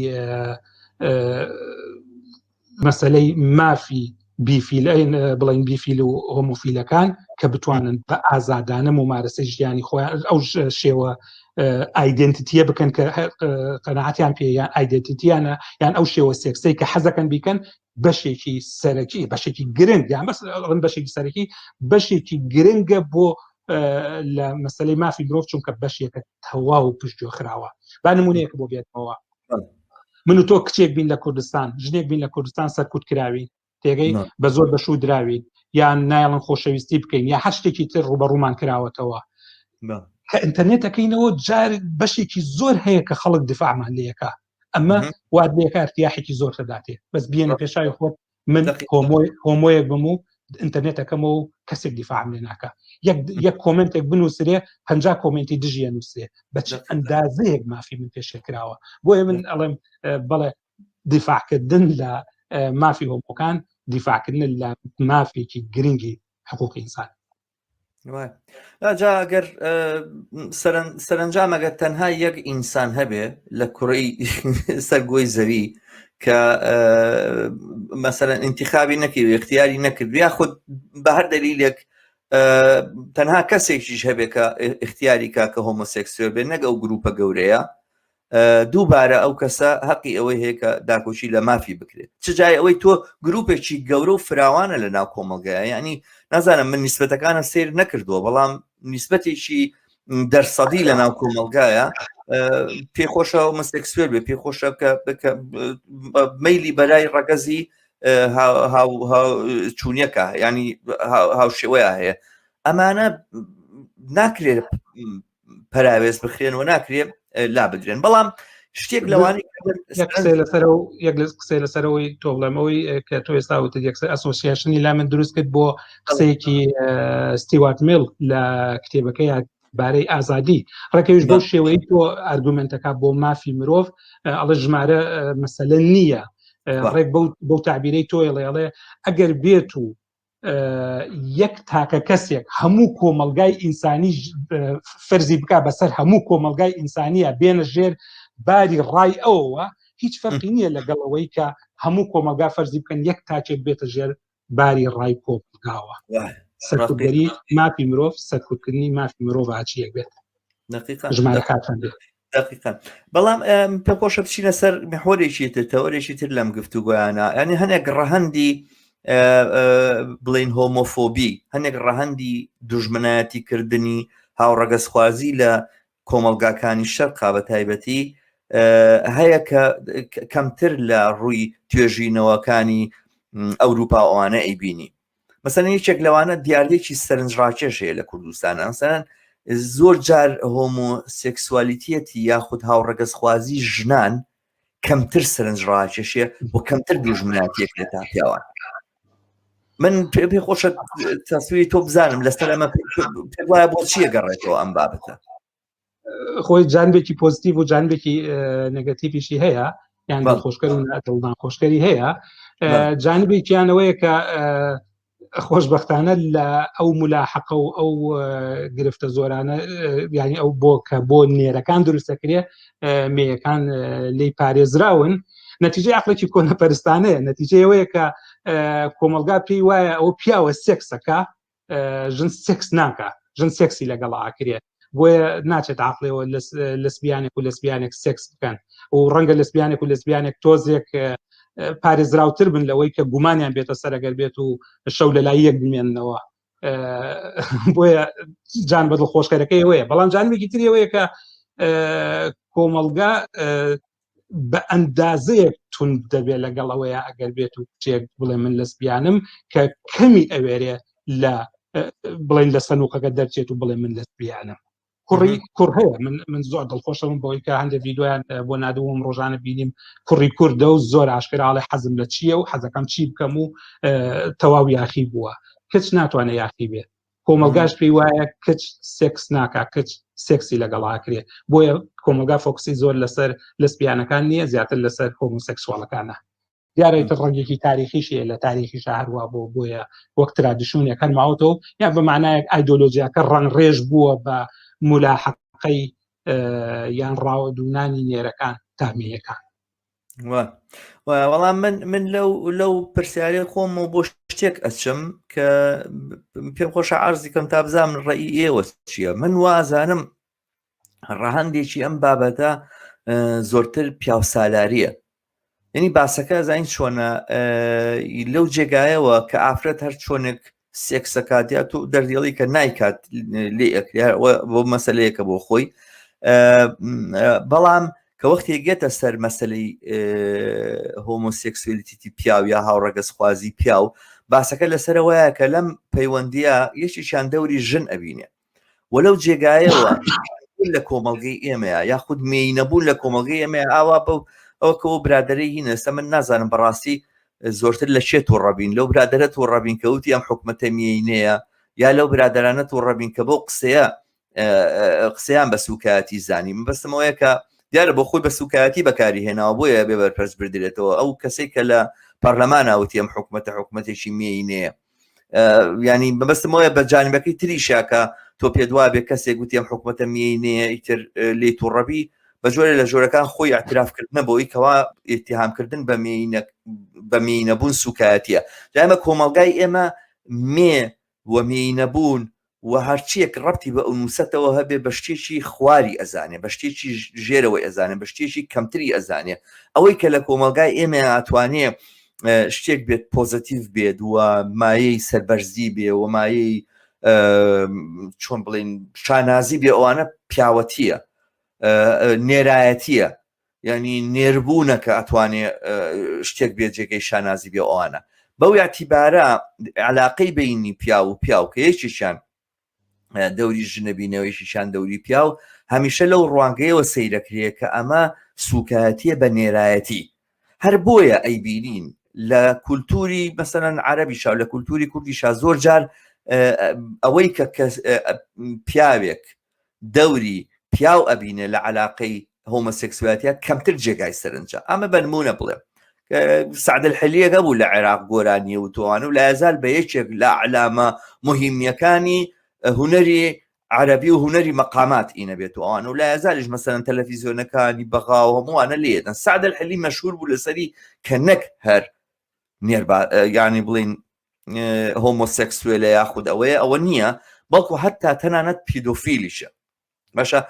S2: مەسلەی مافی بیفیل بڵین بیفیل و هۆمۆفیلەکان کە بتوانن بە ئازادانە ممارەسەی ژیانی خۆیان ئەو شێوە identity یە بکەن کە قەناعەتیان پێ یان identity یانە یان ئەو شێوە سێکسەی کە حەزەکەن بیکەن بەشێکی سەرەکی بەشێکی گرنگ یان بەس بەشێکی سەرەکی بەشێکی گرنگە بۆ لە مەسلەی مافی مرۆڤ چونکە بەشێکە تەواو پشتگوێ خراوە با نمونەیەک بۆ بێتەوە من و تۆ کچێک بین لە کوردستان ژنێک بین لە کوردستان سەرکوت کراوین تێگەی بە زۆر بە شوو دراوین یان نایڵن خۆشەویستی بکەین یا هەر شتێکی تر ڕوبەڕوومان کراوەتەوە کە ئینتەرنێتەکەینەوە جار بەشێکی زۆر هەیە کە خەڵک دفاعمان لەکە ئەمە وات لێکە ارتیاحێکی زۆر دەداتێ بەس بێنە پێشاوی خۆت من هۆمۆیەک بم و ئینتەرنێتەکەمە و. کەسێک دیفاعم لێ ناکە یەک یەک comment ێک بنووسرێ 50 comment ی دژیە نووسرێ بە چ ئەندازەیەک مافی من پێشێل کراوە بۆیە من ئەڵێم بەڵێ دیفاعکردن لە مافی homo کان دیفاعکردن لە مافێکی گرنگی حقوقی ئینسان.
S1: جا ئەگەر سەرنجام ئەگەر تەنها یەک ئینسان هەبێ لە کوڕی سەرگۆی زەوی کە مەسەرەن انتخابی نەکرد و اختیاری نەکرد یاخود بە هەر دەلیلێک تەنها کەسێکیش هەبێ کە اختیاری کا کە هۆمۆسێکسوێل بێ نەک ئەو گروپە گەورەیە دووبارە ئەو کەسە هەقی ئەوەی هەیە کە داکۆکی لە مافی بکرێت چ جای ئەوەی تۆ گروپێکی گەورە و فراوانە لە ناو کۆمەڵگەیە یعنی نازانم من نیسبەتەکانە سیر نەکردووە بەڵام نیسبەتێکی دەرسەدی لە ناو کۆمەلگایە پێخۆشە هۆمۆسێکسوێل بێ پێخۆشە کە مەیلی بەرای ڕەگەزی چوونیەکە ینی هاوشێوەیە هەیە ئەمانە ناکرێت پەراوێز بخرێن و ناکرێ لا بدرێن بەڵام شتێک لەوانی
S2: لەسەر یەک قسەی لەسەرەوەی تۆ بڵێمەوەی کە تۆ ئێستا وتت یەکسەر association ی لا من دروست کرد بۆ قسەیەکی ستیوارت میل لە کتێبەکەی بارەی ئازادی ڕێکەویش بۆ شێوەی تۆ argument ەکە بۆ مافی مرۆڤ ئەڵە ژمارە مەسەلە نییە ڕێک بەو تعبیرەی تۆ ئەڵێ ئەگەر بێت و یەک تاکە کەسێک هەموو کۆمەلگای ئینسانی فەرزی بک بەسەر هەموو کۆمەلگای ئینسانیە بێنە ژێر باری ڕای ئەوەوە هیچ فەرقی نییە لەگەڵ ئەوەی کە هەموو کۆمەلگا فەرزی بکەن یەک تاکێک بێتە ژێر باری ڕای کۆمەلگاوە سەرکوتگەری مافی مرۆڤ سەرکوتکردنی مافی مرۆڤ هاچیەک بێت ژمارەکان بێت
S1: دقیقا بەڵام پێ خۆشە بچینە سەر محۆرێکی تر تەوەرێکی تر لەم گفتوگۆیانە ینی هەنێک ڕەهەندی بڵین هۆمۆفۆبی هەنێک ڕەهەندی دوژمنایەتی کردنی هاوڕەگەزخوازی لە کۆمەڵگاکانی شەرقا بە تایبەتی هەیە کە کەمتر لە ڕووی توێژینەوەکانی ئەوروپا ئەوانە ئەیبینی مەسەلەن یەکێک لەوانە دیاردەیەکی سەرنجڕاکێش هەیە لە کوردستان مەسەلەن زۆر جار هۆمۆسێکسوالیتیەتی یاخود هاوڕەگەزخوازی ژنان کەمتر سەرنجڕاکێشێ و کەمتر دوژمناتیەک لە تا پیاوان من پێ پێ خۆشە تەسویری تۆ بزانم لەسەر ئەمە پێ وایە بۆ چییە گەڕێتەوە ئەم بابەتە
S2: خۆی جانبێکی positive و جانبێکی negative یشی هەیە یان خۆشکەر و دڵناخۆشکەری هەیە جانبێکیانەوەیە کە خۆشببختانە لە ئەو ملاحەقە و ئەو گرفتە زۆرانە ینی ئەو بۆ کە بۆ نێرەکان دروستەکرێ مێیەکان لی پارێزراون نەتیجەی عقلێکی کۆنەپەرستانەیە نەتیجەیەوەیە کە کۆمەلگا پێی وایە ئەو پیاوە سێکسەکە ژن سێکس ناکە ژن سێکسی لەگەڵ ئاکرێ بۆیە ناچێت عقلەوە لەسبیانێک و لەسبیانێک سێکس بکەن و ڕەنگە لەسبیانێک و لەسبیانێک تۆزێک پارێزراوتر بن لەوەی کە گومانیان بێتە سەرەگەر بێت و شەو لە لای یەک بمێننەوە بۆیە جان بەدڵ خۆشکەرەکەی وەیە بەڵام جانبێکی تریەوەیە کە کۆمەڵگا بە ئەندازەیەک توند دەبێت لەگەڵ ئەوەیە ئەگەر بێت و کچێک بڵێ من لەسبیانم کە کەمی ئەوێرێ لە بڵین لە سەنوقەکە دەرچێت و بڵێ من لەسبیانم کوڕی کوڕ هەیە من من زۆر دڵخۆشم بۆی کە هەندێک ڤیدیۆیان بۆ نادوم ڕۆژانە بینیم کوڕی کوردە و زۆر ئاشکراڵێ حەزم لە چییە و حەزەکەم چی بکەم و تەواو یاخی بووە کچ ناتوانێت یاخی بێت کۆمەلگاش پێی وایە کچ سێکس ناکا کچ سێکسی لەگەڵ ئاکرێ بۆیە کۆمەلگا focus ی زۆر لەسەر لەسپیانەکان نییە زیاتر لەسەر هۆمۆسێکسواڵەکانە دیارە تر ڕەنگێکی تاریخیشی لە تاریخی هەروە بۆ بۆیە وەک tradition ێک هەر ماوەتەوە یان بە معنایەک ئایدۆلۆژیاکە ڕەنگڕێژ بووە بە ملاحەقەی یان ڕاوەدوونانی نێرەکان تامەیەکان
S1: وەڵام من من لەو لەو پرسیارێ خۆم و بۆ شتێک ئەچم کە پێم خۆشە عرضی کەم تا بزانم ڕێی ئێوە چییە من وازانم ڕەهەندێکی ئەم بابەتە زۆرتر پیاوسالاریە یعنی باسەکە زانین چۆنە لەو جێگایەوە کە ئافرەت هەر چۆنێک سێکسەکات یا تۆ دەردیڵی کە نایکات لێ ئەکرێ بۆ مەسلەیەکە بۆ خۆی بەڵام کە وەختی گێتە سەر مەسلەی هۆمۆسێکسولیتی پیاو یا هاوڕەگەزخوازی پیاو باسەکە لەسەرەوەیە کە لەم پەیوەندیە یەکێکیان دەوری ژن ئەبینێ و لەو جێگایەوە لە کۆمەڵگەی ئێمەیە یاخود مێینەبوون لە کۆمەڵگەی ئێمە ئاوا بەو ئەوکەەوە برادری هی نێستا من نازانم بەڕاستی زۆرتر لە چێ تووڕەبین لەو برادرە تووڕەبین کەوتی ئەم حکومەتە مێینەیە. یا لەو برادرانە تووڕەبین کە بەو قسەیە قسەیان بە سوکایەتی زانی مەبەستمەوەیە کە دیارە بۆ خۆی بە سوکایەتی بەکاری هێناوە بۆیە بێ بەرپرس بدرێتەوە ئەو کەسێک کە لە پەرلەمان وتی ئەم حکوومەتە حکوومەتێکی مێینەیە ینی مەبەستمەوەیە بە جانبەکەی تریشا کە تۆ پێدوا بێ کەسێک گوتی ئەم حکوومەتە مێینەیە ئیتر لێ تووڕەبی بە جۆرە لە جۆرەکان خۆی اعترافکردنە بۆی کەوا اتهامکردن بە مێینە بە مێینەبوون سوکایەتیە دایمە کۆمەلگای ئێمە مێ و مێینەبوون و هەرچیەک ڕەبتی بە ئونوسەتەوە هەبێ بە شتێکی خواری ئەزانێ بە شتێکی ژێرەوەی ئەزانێ بە شتێکی کەمتری ئەزانێ ئەوەی کە لە کۆمەڵگای ئێمە ئەتوانێ شتێک بێت پۆزەتیڤ بێت و مایەی سەربەرزی بێ و مایەی چۆن بڵین شانازی بێ ئەوانە پیاوەتیە نێرایەتیە یعنی نێربوونە کە ئەتوانێ شتێک بێ جێگەی شانازی بێ ئەوانە بەو یاعتیبارە علاقەی بینی پیاو و پیاو کە یەکێکیان دەوری ژنەبینەوەیشیشان دەوری پیاو هەمیشە لەو ڕوانگەیەوە سەیرەکرێ کە ئەمە سوکایەتیە بە نێرایەتی هەر بۆیە ئەیبینین لە کولتوری مەسەلەن عەربی شا لە کولتوری کوردی شا زۆر جار ئەوەی کە پیاوێک دەوری پیاو ئەبینێ لە عەلاقەی هۆمۆسێکسوالەتیا کەمتر جێگای سەرنجە ئەمە بە نمونە بڵێم سعد الحلیەک هەبوو لە عێراق گۆرانیە و تۆوانە و لایەزال بە یەکێک لە ئەعلامە مهمیەکانی هونەری عەربی و هونەری مەقامات ئینە بێت و ئەوان و لایەزالیش مەسەلەن تەلەفیزیۆنەکانی بەغا و هەمووانە لێدەن سعد الحلی مەشهور بوو لەسەری کە نەک هەر نێربا یانی بڵین هۆمۆسێکسوێلە یاخود ئەوەیە ئەوە نییە بەڵکو حتا تەنانەت پیدۆفیلیشە باشە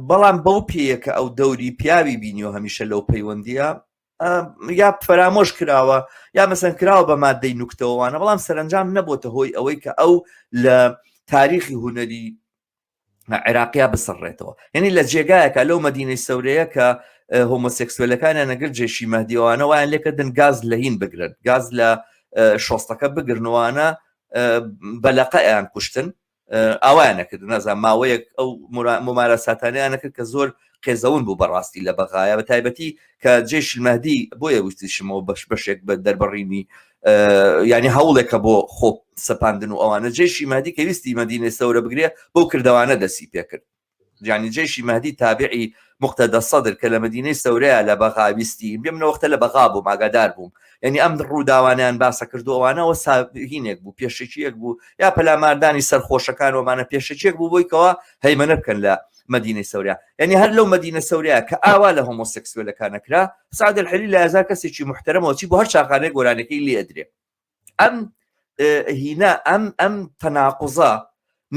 S1: بەڵام بەو پێیە کە ئەو دەوری پیاوی بینیوە هەمیشە لەو پەیوەندیە یا فەرامۆش کراوە یا مەسەن کراوە بە مادەی نوکتەوەوانە بەڵام سەرنجام نەبووتە هۆی ئەوەی کە ئەو لە تاریخی هوەری عێراقیا بسڕێتەوە یعنی لە جێگایەکە لەو مەدینەی سەورەیە کە هۆمۆسێکسوێلەکانیان نەگر جێشی مەهدیوانە وایان لێکردن گاز لە هین بگرن گاز لە شۆستەکە بگرنوانە بەلەقەیان کوشتن ئاوایان نەکرد نازان ماوەیەک ئەو ممارەساتانیان نەکرد کە زۆر قێزەون بوو بەڕاستی لە بەغایە بە تایبەتی کە جێش مەهدی بۆیە وتیشمەوە بەش بەشێک بە دەربڕینی ینی هەوڵێکە بۆ خۆ سەپاندن و ئەوانە جێشی مادی کە ویستی مەدینەی سەورە بگرێ بەو کردوانە دەسی پێکرد یانی جەیشی مەهدی تابعی موقتەدا سەدر کە لە مەدینەی سەورەیە لە بەغا ویستی بێ من وەختە لە بەغا بووم ئاگادار بووم یعنی ئەم ڕووداوانیان باسە کردو ئەوانەوە ساهینێک بوو پێشەکیەک بوو یا پەلاماردانی سەرخۆشەکان ومانە پێشەکیەک بوو بۆی کەوا هەیمەنە بکەن لە مەدینەی سەوریا یعنی هەر لەو مەدینە سەوریا کە ئاوا لە هۆمۆسێکسوێلەکان نەکرا سعد الحلی لە هەزار کەسێکی محتەرەمەوە چی بۆ هەر چاخانەیە گۆرانەکەی لێ ئەدرێ ئەم هینا ئەم ئەم تەناقوزە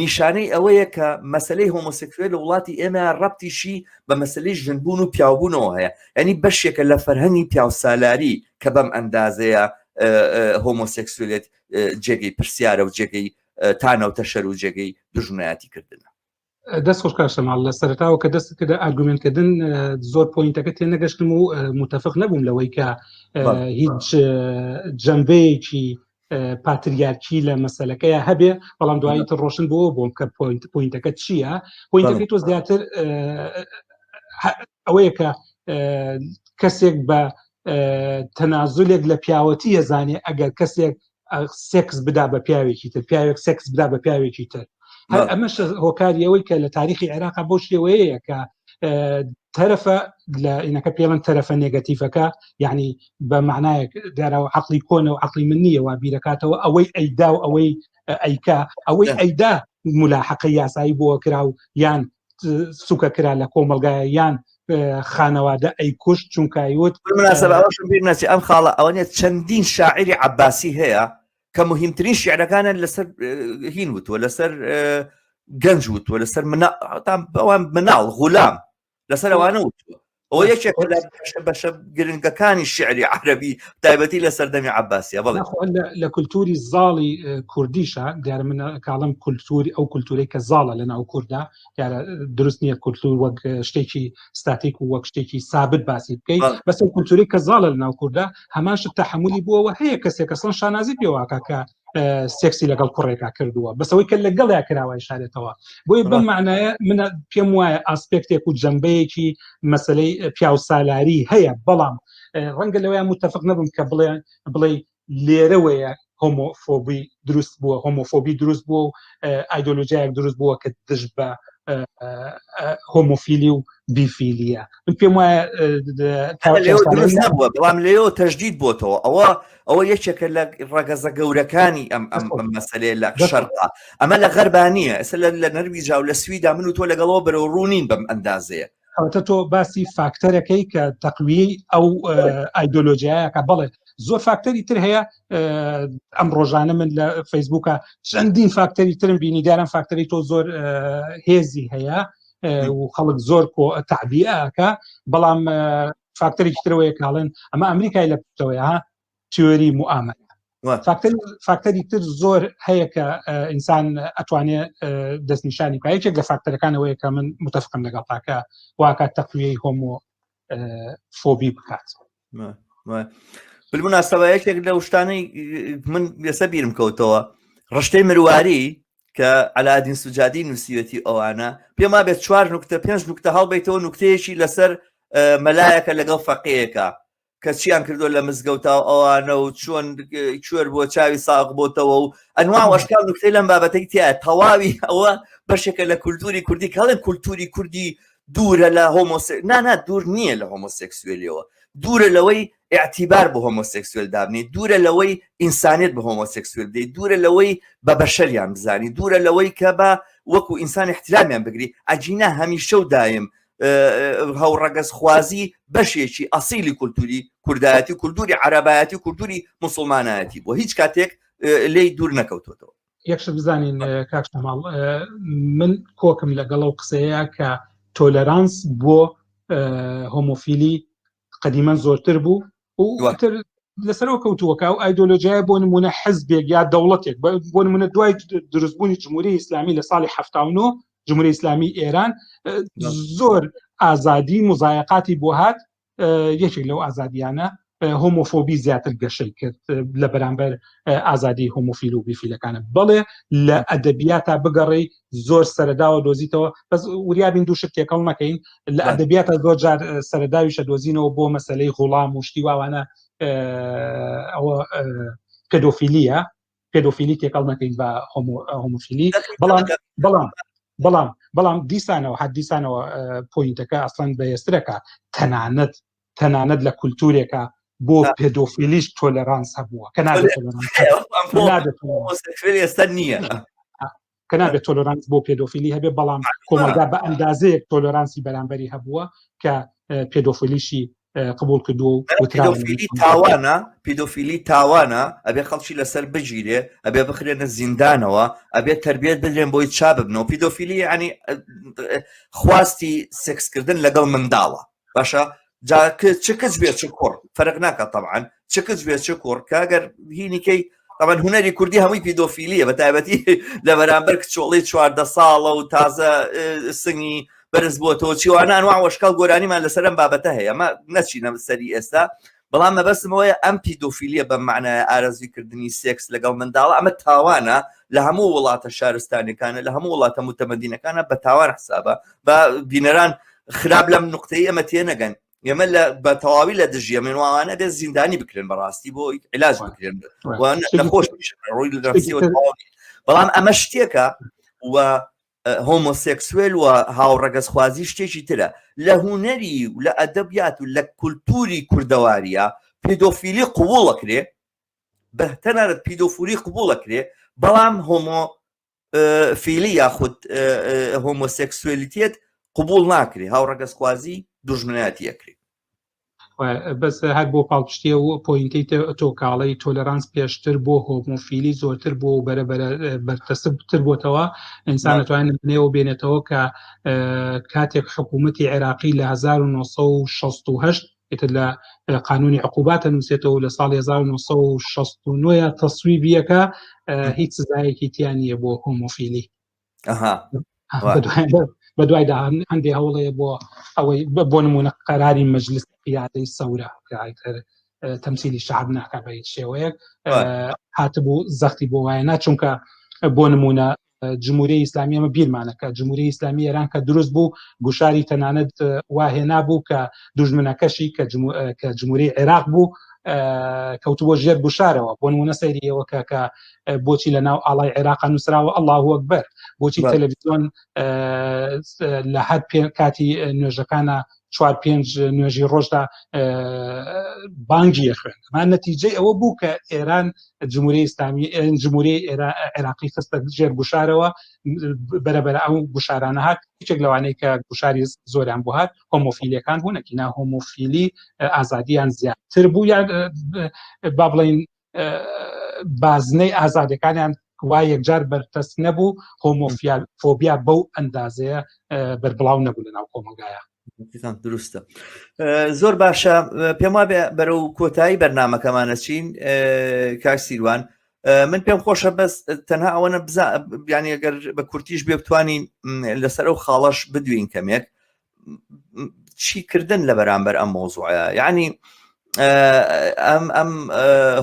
S1: نیشانەی ئەوەیە کە مەسلەی هۆمۆسێکسوێل لە وڵاتی ئێمە ڕەبتیشی بە مەسلەی ژنبوون و پیاوبوونەوە هەیە یعنی بەشێکە لە فەرهەنگی پیاوسالاری کە بەم ئەندازەیە هۆمۆسێکسوێلێت جێگەی پرسیارە و جێگەی تانە و تەشەر و جێگەی دوژمنایەتی کردنە.
S2: دەست خۆش کاک شەماڵ لە سەرەتاوە کە دەست کردە argument کردن زۆر point ەکە تێ نەگەشتم و متفق نەبووم لەوەی کە هیچ جەنبەیەکی پاتریارکی لە مەسەلەکەیە هەبێ بەڵام دوایی تر ڕۆشن بۆ بۆم کە point point ەکە چییە point ەکەی تۆ زیاتر ئەوەیە کە کەسێک بە تەنازولێک لە پیاوەتی یەزانێ ئەگەر کەسێک سێکس بدا بە پیاوێکی تر پیاوێک سێکس بدا بە پیاوێکی تر هەر ئەمەش هۆکاری ئەوەی کە لە تاریخی عێراق بۆ شێوەیە کە تەرەفە لە ئینەکە پێڵەن تەرەفە negative ەکە یعنی بە معنایەک دیارەوە عقلی کۆنە و عقلی من نییە وا بیرەکاتەوە ئەوەی ئەیدا و ئەوەی ئەیکا ئەوەی ئەیدا ملاحەقە یاسایی بۆ کرا و یان سوکە کرا لە کۆمەلگایە یان خانەوادە ئەیکوشت چونکە ئەیوت
S1: مناسبە ئەوەشم بیر نەچێ ئەم خاڵە ئەوە نیە چەندین شاعری عەباسی هەیە کە مهمترین شعرەکانیان لەسەر هین وتووە لەسەر گەنج وتووە لەسەر ئەوان مناڵ غولام لەسەر ئەوانە وتووە ئەوە یەکێک لە بەشە گرنگەکانی شعری عەرەبی تایبەتی لە سەردەمی عەباسیە بەڵێ
S2: لە کولتوری زاڵی کوردیشە دیارە من کاڵم کولتوری ئەو کولتورەی کە زاڵە لە ناو کووردا دیارە دروست نییە کولتور وەک شتێکی ستاتیک و وەک شتێکی سابت باسی بکەیت بەس ئەو کولتوری کە زاڵە لە ناو کووردا هەمان شت تەحملی بووەوە هەیە کەسێک ئەسڵەن شانازی پێواکە کە سێکسی لەگەڵ کوڕێکا کردووە بەسەوەی کە لەگەڵیا کراوە شارێتەوە بۆیە بەم معنایە من پێم وایە aspect ێک و جەنبەیەکی مەسلەی پیاوسالاری هەیە بەڵام ڕەنگە لەوەیان متفق نەبم کە بڵێ بڵێ لێرەوەیە هۆمۆفۆبی دروست بووە هۆمۆفۆبی دروست بووە و ئایدۆلۆژیایەک دروست بووە کە دژ بە هۆمۆفیلی و بیفیلیە من پێم وایە
S1: نەبووە بەڵام لێەوە تەجدید بۆتەوە ئەوە ئەوە یەکێکە لە ڕەگەزە گەورەکانی ئەم ئەم مەسلەیە لە شەرقا ئەمە لە غەربانیە ئێستا لە نەرویجا و لە سویدا من و تۆ لەگەڵەوە بەرەو ڕوونین بەم ئەندازەیە
S2: ئەوەتە تۆ باسی فاکتەرەکەی کە تەقویەی ئەو ئایدۆلۆژیایە کە بەڵێ زۆر فاکتەری تر هەیە ئەم ڕۆژانە من لە فەیسبوکە چەندین فاکتەری ترم بینی دیارم فاکتەری تۆ زۆر هێزی هەیە و خەڵک زۆر کۆ تعبیەکە بەڵام فاکتەرێکی ترەوەیە کاڵێن ئەمە ئەمریکای لە پشتەوەیە تیۆری موئامەرە فاکتەری تر زۆر هەیە کە ئینسان ئەتوانێ دەستنیشانی بکە یەکێک لە فاکتەرەکانەوەیە کە من متفقم لەگەڵ تاکە واکات تەقویەی هۆمۆ فۆبی بکات
S1: بالمناسبە یەکێک لە شتانەی من ێستا بیرم کەوتەوە ڕشتەی مرواری کە عەلادین سوجادی نووسیوەتی ئەوانە پێم وابێت چوار نوکتە پێنج نوکتە هەڵبیتەوە نوکتەیەکی لەسەر مەلایەکە لەگەڵ فەقەیەکە کە چیان کردو لە مزگەوتا و ئەوانە و چۆن کوێر بووە چاوی ساغ بۆتەوە و ئەنوا وەشکال نوکتەی لەم بابەتەی تایە تەواوی ئەوە بەشێکە لە کولتوری کوردی کەڵێن کولتوری کوردی دوورە لە هۆمۆسێ نا نا دوور نییە لە هۆمۆسێکسوێلیەوە دوورە لەوەی اعتیبار بۆ هۆمۆسێکسوێل دابنی دوورە لەوەی ئینسانیت بە هۆمۆسێکسوێل بدەیت دوورە لەوەی بە بەشەریان بزانی دوورە لەوەی کە بە وەکو ئینسان احترامیان بگری ئەگینا هەمیشە و دایم هاوڕەگەزخوازی بەشێکی ئەسیلی کولتوری کوردایەتی و کولتوری عەرەبایەتی و کولتوری موسڵمانایەتی بووە هیچ کاتێک لێی دوور نەکەوتووەتەوە.
S2: یەک شت بزانین کاک شەماڵ من کۆکم لەگەڵ ئەو قسەیە کە تۆلەرانس بۆ هۆمۆفیلی قەدیمەن زۆرتر بوو و تر لەسەرەوە کەوتووەکە و ئایدۆلۆژیای بۆ نمونە حزبێک یا دەوڵەتێک بۆ نمونە دوای دروستبوونی جمهوری ئیسلامی لە ساڵی 79 جمهوری ئیسلامی ئێران زۆر ئازادی مزایقاتی بۆ هات یەکێک لەو ئازادیانە هۆمۆفۆبی زیاتر گەشەی کرد لە بەرامبەر ئازادی هۆمۆفیل و بیفیلەکانە بەڵێ لە ئەدەبیاتا بگەڕێی زۆر سەرەداوە دۆزیتەوە بەس وریابین دوو شت تێکەڵ نەکەین لە ئەدەبیاتە زۆر جار سەرەداویشە دۆزینەوە بۆ مەسلەی غوڵام و شتی واوانە ئەوە پێدۆفیلیە پێدۆفیلی تێکەڵ نەکەین بە هۆمۆفیلی بەڵام بەڵام بەڵام بەڵام دیسانەوە هەر دیسانەوە point ەکە ئەسڵەن بەهێزترەکە تەنانەت تەنانەت لە کولتورێکە بۆ پێدۆفیلیش tolerance هەبووە کە
S1: ئێستا نییە
S2: کە نابێت tolerance بۆ پێدۆفیلی هەبێ بەڵام کۆمەڵگا بە ئەندازەیەک tolerance ی بەرامبەری هەبووە کە پێدۆفیلیشی قبول کردووە و
S1: پێدۆفیلی تاوانە پیدۆفیلی تاوانە ئەبێ خەڵکی لەسەر بگیرێ ئەبێ بخرێنە زیندانەوە ئەبێ تربیت بدرێن بۆی چا ببنەوە پیدۆفیلی ینی خواستی سێکسکردن لەگەڵ منداڵە باشە جا چ کچ بێ چ کوڕ فەرق ناکات طبعا چ کچ بێ چ کوڕ کاگەر هینیکەی طبعا هونەری کوردی هەمووی پیدۆفیلیە بە تایبەتی لە بەرامبەر کچۆڵی 14 ساڵە و تازە سنگی بەرز بۆتەوە چیوانە ئەنوا وەشکال گۆرانیمان لەسەر ئەم بابەتە هەیە ئەمە نەچینە سەری ئێستا بەڵام مەبەستمەوەیە ئەم پیدۆفیلیە بە معنای ئارەزوی سێکس لەگەڵ منداڵە ئەمە تاوانە لە هەموو وڵاتە شارستانەکانە لە هەموو وڵاتە متەمەدینەکانە بە تاوان حسابە بە بینەران خراپ لەم نقطەی ئەمە تێنەگەن ئێمە لە بە تەواوی لە دژی ئەمێن وانە بێ زیندانی بکرێن بەڕاستی بۆ علاج بکرێن نەخۆش ڕووی لە بەڵام ئەمە شتێکە و هۆمۆسێکسوێل و هاوڕەگەزخوازی شتێکی ترە لە هوەری و لە ئەدەبیات و لە کولتوری کوردەواریە پیدۆفیلی قوبوڵەکرێ بە تەنانەت پیدۆفوری قوبوڵەکرێ بەڵام هۆمۆ فیلی یاخود هۆمۆسێکسوێلیتێت قوبول ناکرێ هاوڕەگەزخوازی دوژمنایەتی ئەکرێ.
S2: بەس هەر بۆ پاڵپشتیە و point ەی تۆ کاڵی tolerance پێشتر بۆ هۆمۆفیلی زۆرتر بۆ بەرە بەرە بەرتەسبتر بۆتەوە ئینسان دەتوانێت نێوە بێنێتەوە کە کاتێک حکوومەتی عێراقی لە 1968 ئیتر لە قانونی عقوباتە نووسێتەوە لە ساڵی 1969 تەسویبیەکە هیچ سزایەکی تیا نییە بۆ هۆمۆفیلی بە دوایدا هەندێ هەوڵەیە بۆ ئەوەی بۆ نمونە قەراری مەجلس قیادەی سەورە کە تەمسیلی شعب ناکە بە هیچ شێوەیەک هاتبوو زەختی بۆ وایە نا چونکە بۆ نمونە جمهوری ئیسلامی ئەمە بیرمانە کە جمهوری ئیسلامی ئێران کە دروست بوو گوشاری تەنانەت واهێنا بوو کە دوژمنەکەشی کە جمهوری عێراق بوو. کەوتبووە ژێر گوشارەوە بۆ نمونە سەیری ئەوە کە کە بۆچی لە ناو ئاڵای عێراق نووسراوە الله ئەکبەر بۆچی تەلەڤیزیۆن لە هەر پێ کاتی نوێژەکانە چوار پێنج نوێژی ڕۆژدا بانگی خوێن ئەمان نەتیجەی ئەوە بوو کە ئێران جمهوری ئیسلامی جمهوری عێراقی خستە ژێر گوشارەوە بەرەبەرە ئەو گوشارانە هات یەکێک لەوانەی کە گوشاری زۆریان بۆ هات هۆمۆفیلیەکان بوون ئەکینا هۆمۆفیلی ئازادیان زیاتر بوو یان با بڵین بازنەی ئازادەکانیان وا یەکجار بەرتەس نەبوو هۆمۆفیال فۆبیا بەو ئەندازەیە بەربڵاو نەبوو لە ناو کۆمەڵگایە
S1: دروستە زۆر باشە پێم وابێ بەرەو کۆتایی بەرنمەکەمانەچین کاک سیروان من پێم خۆشە بەس تەنها ئەوەنە بزا بیانی ئەگەر بە کورتیش بێ بتوانین لەسەر ئەو خاڵەش بدوین کەمێک چیکردن لە بەرامبەر ئەم مۆزوعە یعنی ئەم ئەم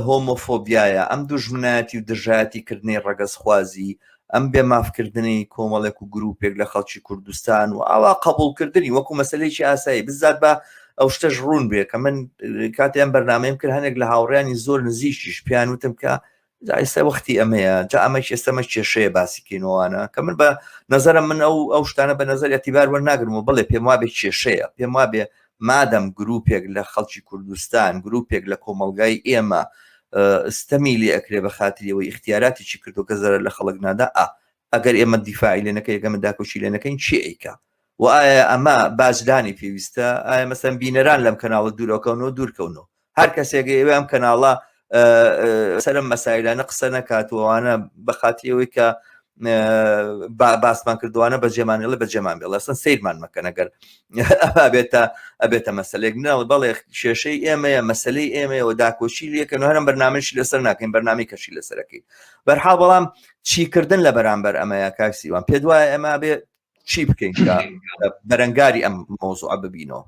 S1: هۆمۆفۆبیایە ئەم دوژمنایەتی و دژایەتی کردنی ڕەگەزخوازی ئەم بێمافکردنی کۆمەڵێک و گروپێک لە خەڵکی کوردستان و ئاوا قبولکردنی وەکو مەسلەیەکی ئاسایی بزات بە ئەو شتەش ڕوون بێ کە من کاتێ ئەم بەرنمەیەم کرد هەنێک لە هاوڕیانی زۆر نزیکیش پێیان وتم کە جا ئێستا وەختی ئەمەیە جا ئەمەش ئێستەمە کێشەیە باسیکەینەوانە کە من بە نظرم من ئەو ئەو شتانە بە نظر اعتبار وەرناگرم و بڵێ پێم وابێ کێشەیە پێم وابێ مادەم گروپێک لە خەڵکی کوردستان گروپێک لە کۆمەڵگای ئێمە ستەمی لێ ئەکرێ بە خاتری ئەوەی ئیختیاراتێکی کردو کە زەرەر لە خەڵک نادا ئا ئەگەر ئێمە دیفاعی لێ نەکەین ئەگەر ئێمە داکۆکی لێ نەکەین کێ ئەیکا و ئایا ئەمە باجدانی پێویستە ئایا مەسەن بینەران لەم کەناڵە دوورەکەونەوە دوورکەونەوە هەر کەسێک ئێوە ئەم کەناڵە سەرم مەسایلانە قسە نەکات و ئەوانە بە خاتری ئەوەی کە باسمان کردوانە بە جێمانێڵێ بە جێمان بێڵ ئەسن سیرمان مەکەن ئەگەر ئەبێتە ئەبێتە مەسلێک ناڵ بەڵێ کێشەی ئێمەیە مەسلەی ئێمەیە و داکۆچی لەکەن و هەرم بەرنامەشی لەسەر ناکەین بەرنامی کەشی لەسەرەکەی بەرحاڵ بەڵام چیکردن لە بەرامبەر ئەمەیە کاکسیوان پێ دوایە ئێمە بێ چی بکەین کە بەرەنگاری ئەم مۆزوعە ببینەوە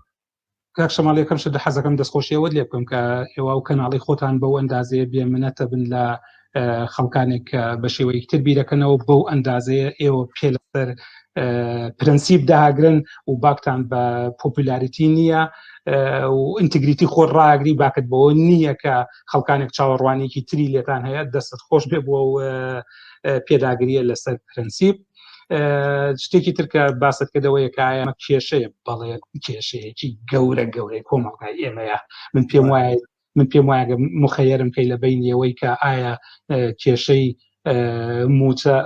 S2: کاک شەماڵ یەکەم شت حەزەکەم دەستخۆشی ئەوەت لێ بکەم کە ئێوە و کەناڵی خۆتان بەو ئەندازەیە بێ منەتە بن لە خەڵکانێک کە بە شێوەیەکی تر بیرەکەنەوە بەو ئەندازەیە ئێوە پێ لەسەر پرەنسیپ داگرن و باکتان بە popularity نییە و integrity خۆر ڕاگری باکت بەوە نییە کە خەڵکانێک چاوەڕوانێکی تری لێتان هەیە دەستت خۆش بێ بۆ پێداگریە لەسەر پرەنسیپ شتێکی تر کە باست کردەوەیە کە ئایا کێشەیە بەڵێ کێشەیەکی گەورە گەورەی کۆمەڵگای ئێمەیە من پێم وایە من پێم وایە مخەیەرم کەی لە بینیەوەی کە ئایا کێشەی موچە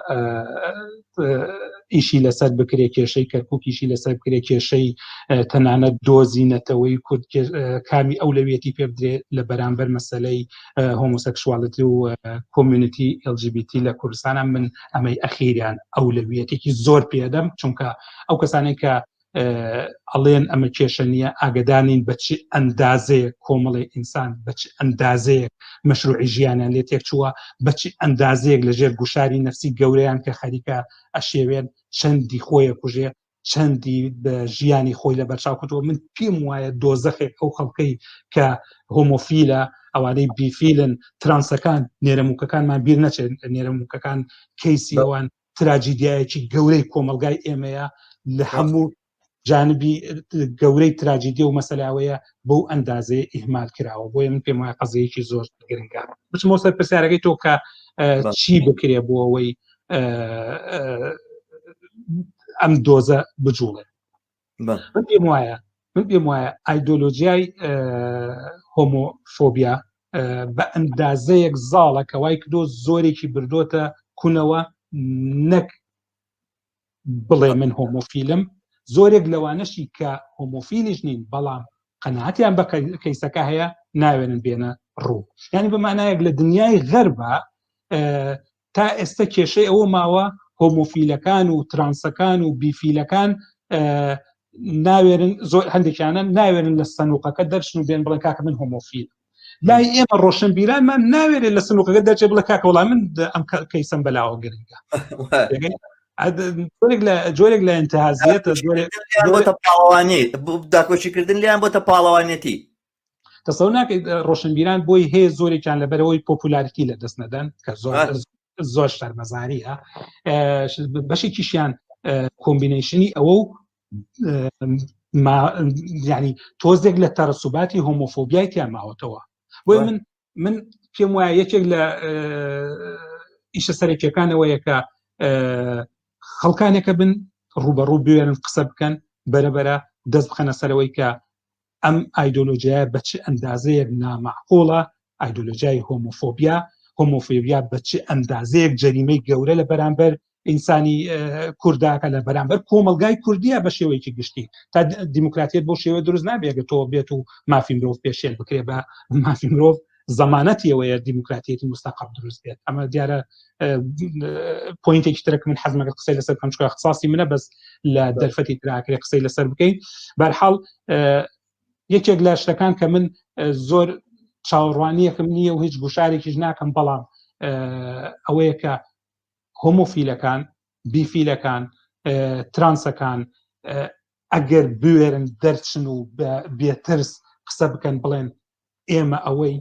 S2: ئیشی لەسەر بکرێ کێشەی کەرککیشی لەسەر بکرێ کێشەی تەنانەت دۆزی نەتەوەی کورد کامی ئەولەویەتی پێ بدرێت لە بەرامبەر مەسلەی homosexuality و community LGBT لە کوردستانە من ئەمەی ئەخیریان ئەولەویەتێکی زۆر پێدەم چونکە ئەو کەسانێک کە ئەڵێن ئەمە کێشە نییە ئاگدانین بە چ ئەندازەیەک کۆمەڵی ئینسان بە چ ئەندازەیەک مەشروعی ژیانیان لێ تێکچووە بە چ ئەندازەیەک لە ژێر گوشاری نفسی گەورەیان کە خەریکە ئەشێوێن چەندی خۆیە کوژێ چەندی بە ژیانی خۆی لە بەرچاو کردووە من پێم وایە دۆزەخێک ئەو خەڵکەی کە هۆمۆفیلە ئەوانەی بیفیلن ترانسەکان نێرەموکەکانمان بیر نەچێت نێرەموکەکان کەیسی ئەوان تراجیدیایەکی گەورەی کۆمەلگای ئێمەیە لە هەموو جانبی گەورەی تراجیدی و مەسەلاوەیە بەو ئەندازەیە ئیهمال کراوە بۆیە من پێم وایە قەزیەکی زۆر گرنگە بچمەوە سەر پرسیارەکەی تۆ کە چی بکرێ بۆ ئەوەی ئەم دۆزە بجوڵێ من پێم وایە من پێم وایە ئایدۆلۆژیای هۆمۆفۆبیا بە ئەندازەیەک زاڵە کە وای کردو زۆرێکی بردۆتە کونەوە نەک بڵێ من هۆمۆفیلم زۆرێک لەوانەشی کە هۆمۆفیلیش نین بەڵام قەناعەتیان بە کەیسەکە هەیە ناوێنن بێنە ڕوو یعنی بە مانایەک لە دنیای غەربە تا ئێستا کێشەی ئەوە ماوە هۆمۆفیلەکان و ترانسەکان و بیفیلەکان ناوێرن زۆر هەندێکیانە ناوێرن لە سەنوقەکە دەرچن و بێن بڵێن کاکە من هۆمۆفیل لای ئێمە ڕۆشنبیرانمان ناوێرێت لە سنوقەکە دەرچێ بڵێ کاکە وڵام من ئەم کەیسم بەلاوە گرنگە جۆرێک لە جۆرێک لە انتهازیەتە
S1: بۆتە پاڵەوانی داکۆکیکردن لیان بۆتە پاڵەوانێتی
S2: تەسەور ناکەیت ڕۆشنبیران بۆی هەیە زۆرێکیان لەبەرەوەی popularity لە دەست نەدەن کە زۆر زۆر شەرمەزاریە بەشێکیشیان combination ی ئەوە و ینی تۆزێک لە تەرسوباتی هۆمۆفۆبیای تیا ماوەتەوە. بۆی من من پێم وایە یەکێک لە ئیشە سەرەکیەکانەوەیە کە خەڵکانێکە بن ڕوبەڕوو بوێرن قسە بکەن بەرەبەرە دەست بخەنە سەرەوەی کە ئەم ئایدۆلۆژیایە بە چ ئەندازەیەک نامەعقوڵە، ئایدۆلۆژیای هۆمۆفۆبیا، هۆمۆفۆبیا بە چ ئەندازەیەک جەریمەی گەورە لە بەرامبەر ئینسانی کورداکە لە بەرامبەر کۆمەلگای کوردیە بە شێوەیەکی گشتی تا دیموکراتیت بۆ شێوە دروست نابێت تۆ بێت و مافی مرۆڤ پێشێل بکرێ بە مافی مرۆڤ زەمانەتی ئەوەیە دیموکراتیەتی مستەقڕ دروست بێت ئەمە دیارە point ێکی ترک من حەزمەکە قسەی لەسەر بکەم چونکە اختصاصی منە بەس لە دەرفەتی تراکرێ قسەی لەسەر بکەین بەرحاڵ یەکێک لە شتەکان کە من زۆر چاوەڕوانیەکەم نییە و هیچ گوشارێکیش ناکەم بەڵام ئەوەیە کە هۆمۆفیلەکان بیفیلەکان ترانسەکان ئەگەر بوێرن دەرچن و بێترس قسە بکەن بڵێن ئێمە ئەوەی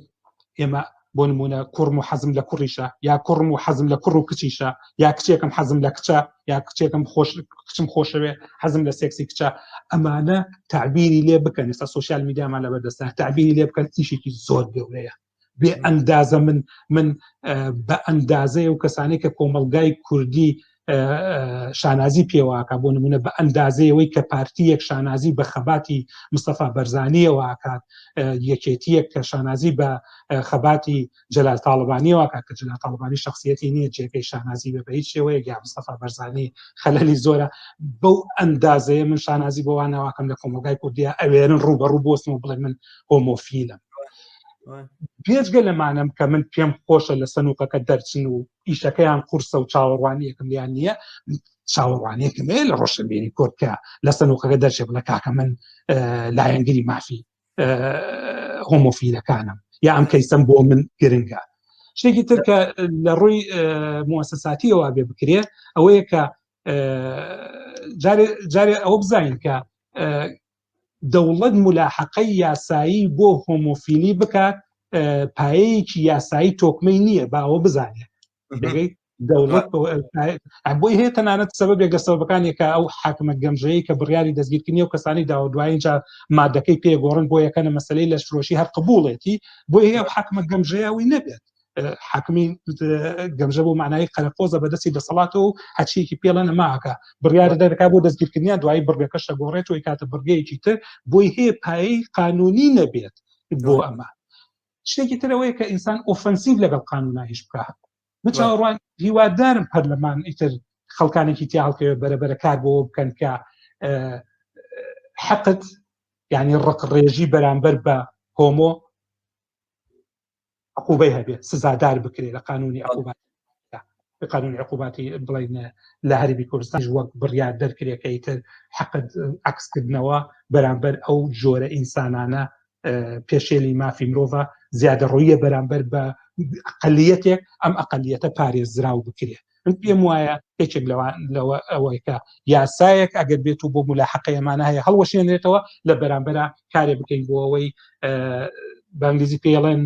S2: ئێمە بۆ نمونە کوڕم و حەزم لە کوڕیشە یا کوڕم و حەزم لە کوڕ و کچیشە یا کچێکم حەزم لە کچە یا کچێکم خۆش کچم خۆشەوێ حەزم لە سێکسی کچە ئەمانە تعبیری لێ بکەن ئێستا سوسیال میدیامان لە بەردەستە تعبیری لێ بکەن ئیشێکی زۆر گەورەیە بێ ئەندازە من من بە ئەندازەیە و کەسانی کە کۆمەلگای کوردی شانازی پێواکە بۆ نمونە بە ئەندازەیەوەی کە پارتیەک شانازی بە خەباتی مستەفا بەرزانیەوە ئاکات یەکێتیەک کە شانازی بە خەباتی جەلال تاڵەبانیەوە کات کە جەلال تاڵەبانی شخصیەتی نییە جێگەی شانازی بێ بە هیچ شێوەیەک یا مستەفا بەرزانی خەلەلی زۆرە بەو ئەندازەیە من شانازی بۆوانەواکەم لە کۆمەلگای کوردیا ئەوێرن ڕووبەڕوو بۆستم و بڵێ من هۆمۆفیلم بێجگە لەمانەم کە من پێم خۆشە لە سەنوقەکە دەرچن و ئیشەکەیان قورسە و چاوەڕوانیەکم لیان نییە چاوەڕوانیەکم هەیە لە ڕۆشنبیری کورد کە لە سەنوقەکە دەرچێ بڵێ کاکە من لایەنگری مافی هۆمۆفیلەکانم یا ئەم کەیسەم بۆ من گرنگە شتێکی تر کە لە ڕووی موسساتیەوە بێ بکرێ ئەوەیە کە جارێ ئەوە بزانین کە دەوڵەت ملاحەقەی یاسایی بۆ هۆمۆفیلی بکات پایەیەکی یاسایی تۆکمەی نییە باوە بزانێت دەوڵەت بۆی هەیە تەنانەت سەبەبێک لە سەبەکانی کە ئەو حاکمە گەمژەیە کە بڕیاری دەستگیرکردنی و کەسانی داوە دوایین جار مادەکەی پێگۆڕن بۆ یەکەنە مەسلەی لەشفرۆشی هەر قبوڵێتی بۆی هەیە ئەو حاکمە گەمژەیە ئەوی نەبێت حاکمی گەمژە بۆ معنای قەرەقۆزە بەدەستی دەسەڵاتەوە و هەچیەکی پێڵە نەماکە بڕیار دەرکا بۆ دەستگیرکردنیان دوایی بڕگەکەش دەگۆڕێت و کاتە بڕگەیەکی تر بۆی هەیە پایەی قانونی نەبێت بۆ ئەمە شتێکی ترەوەیە کە ئینسان ئۆفەنسیڤ لەگەڵ قانونا ئیش بکە من چاوەڕوان هیوادارم پەرلەمان ئیتر خەڵکانێکی تیا هەڵکەوێت بەرەبەرە کار بۆ بکەن کە حەقت یعنی ڕقڕێژی بەرامبەر بە هۆمۆ عقوبەی هەبێت سزادار بکرێت لە قانونی عقوبات قانونی عقوباتی بڵین لە هەرمی کوردستان وەک بڕیار دەرکرێت کە ئیتر حەقت عکسکردنەوە بەرامبەر ئەو جۆرە ئینسانانە پێشێلی مافی مرۆڤە زیادەڕۆییە بەرامبەر بە ئەقلیەتێک ئەم ئەقلیەتە پارێزراو بکرێت من پێم وایە یەکێک لەوان لەوە ئەوەی کە یاسایەک ئەگەر بێت و بۆ ملاحقە ئەمانە هەیە هەڵوەشێنرێتەوە لە بەرامبەرە کارێ بکەین بۆ ئەوەی بە ئینگلیزی پێڵێن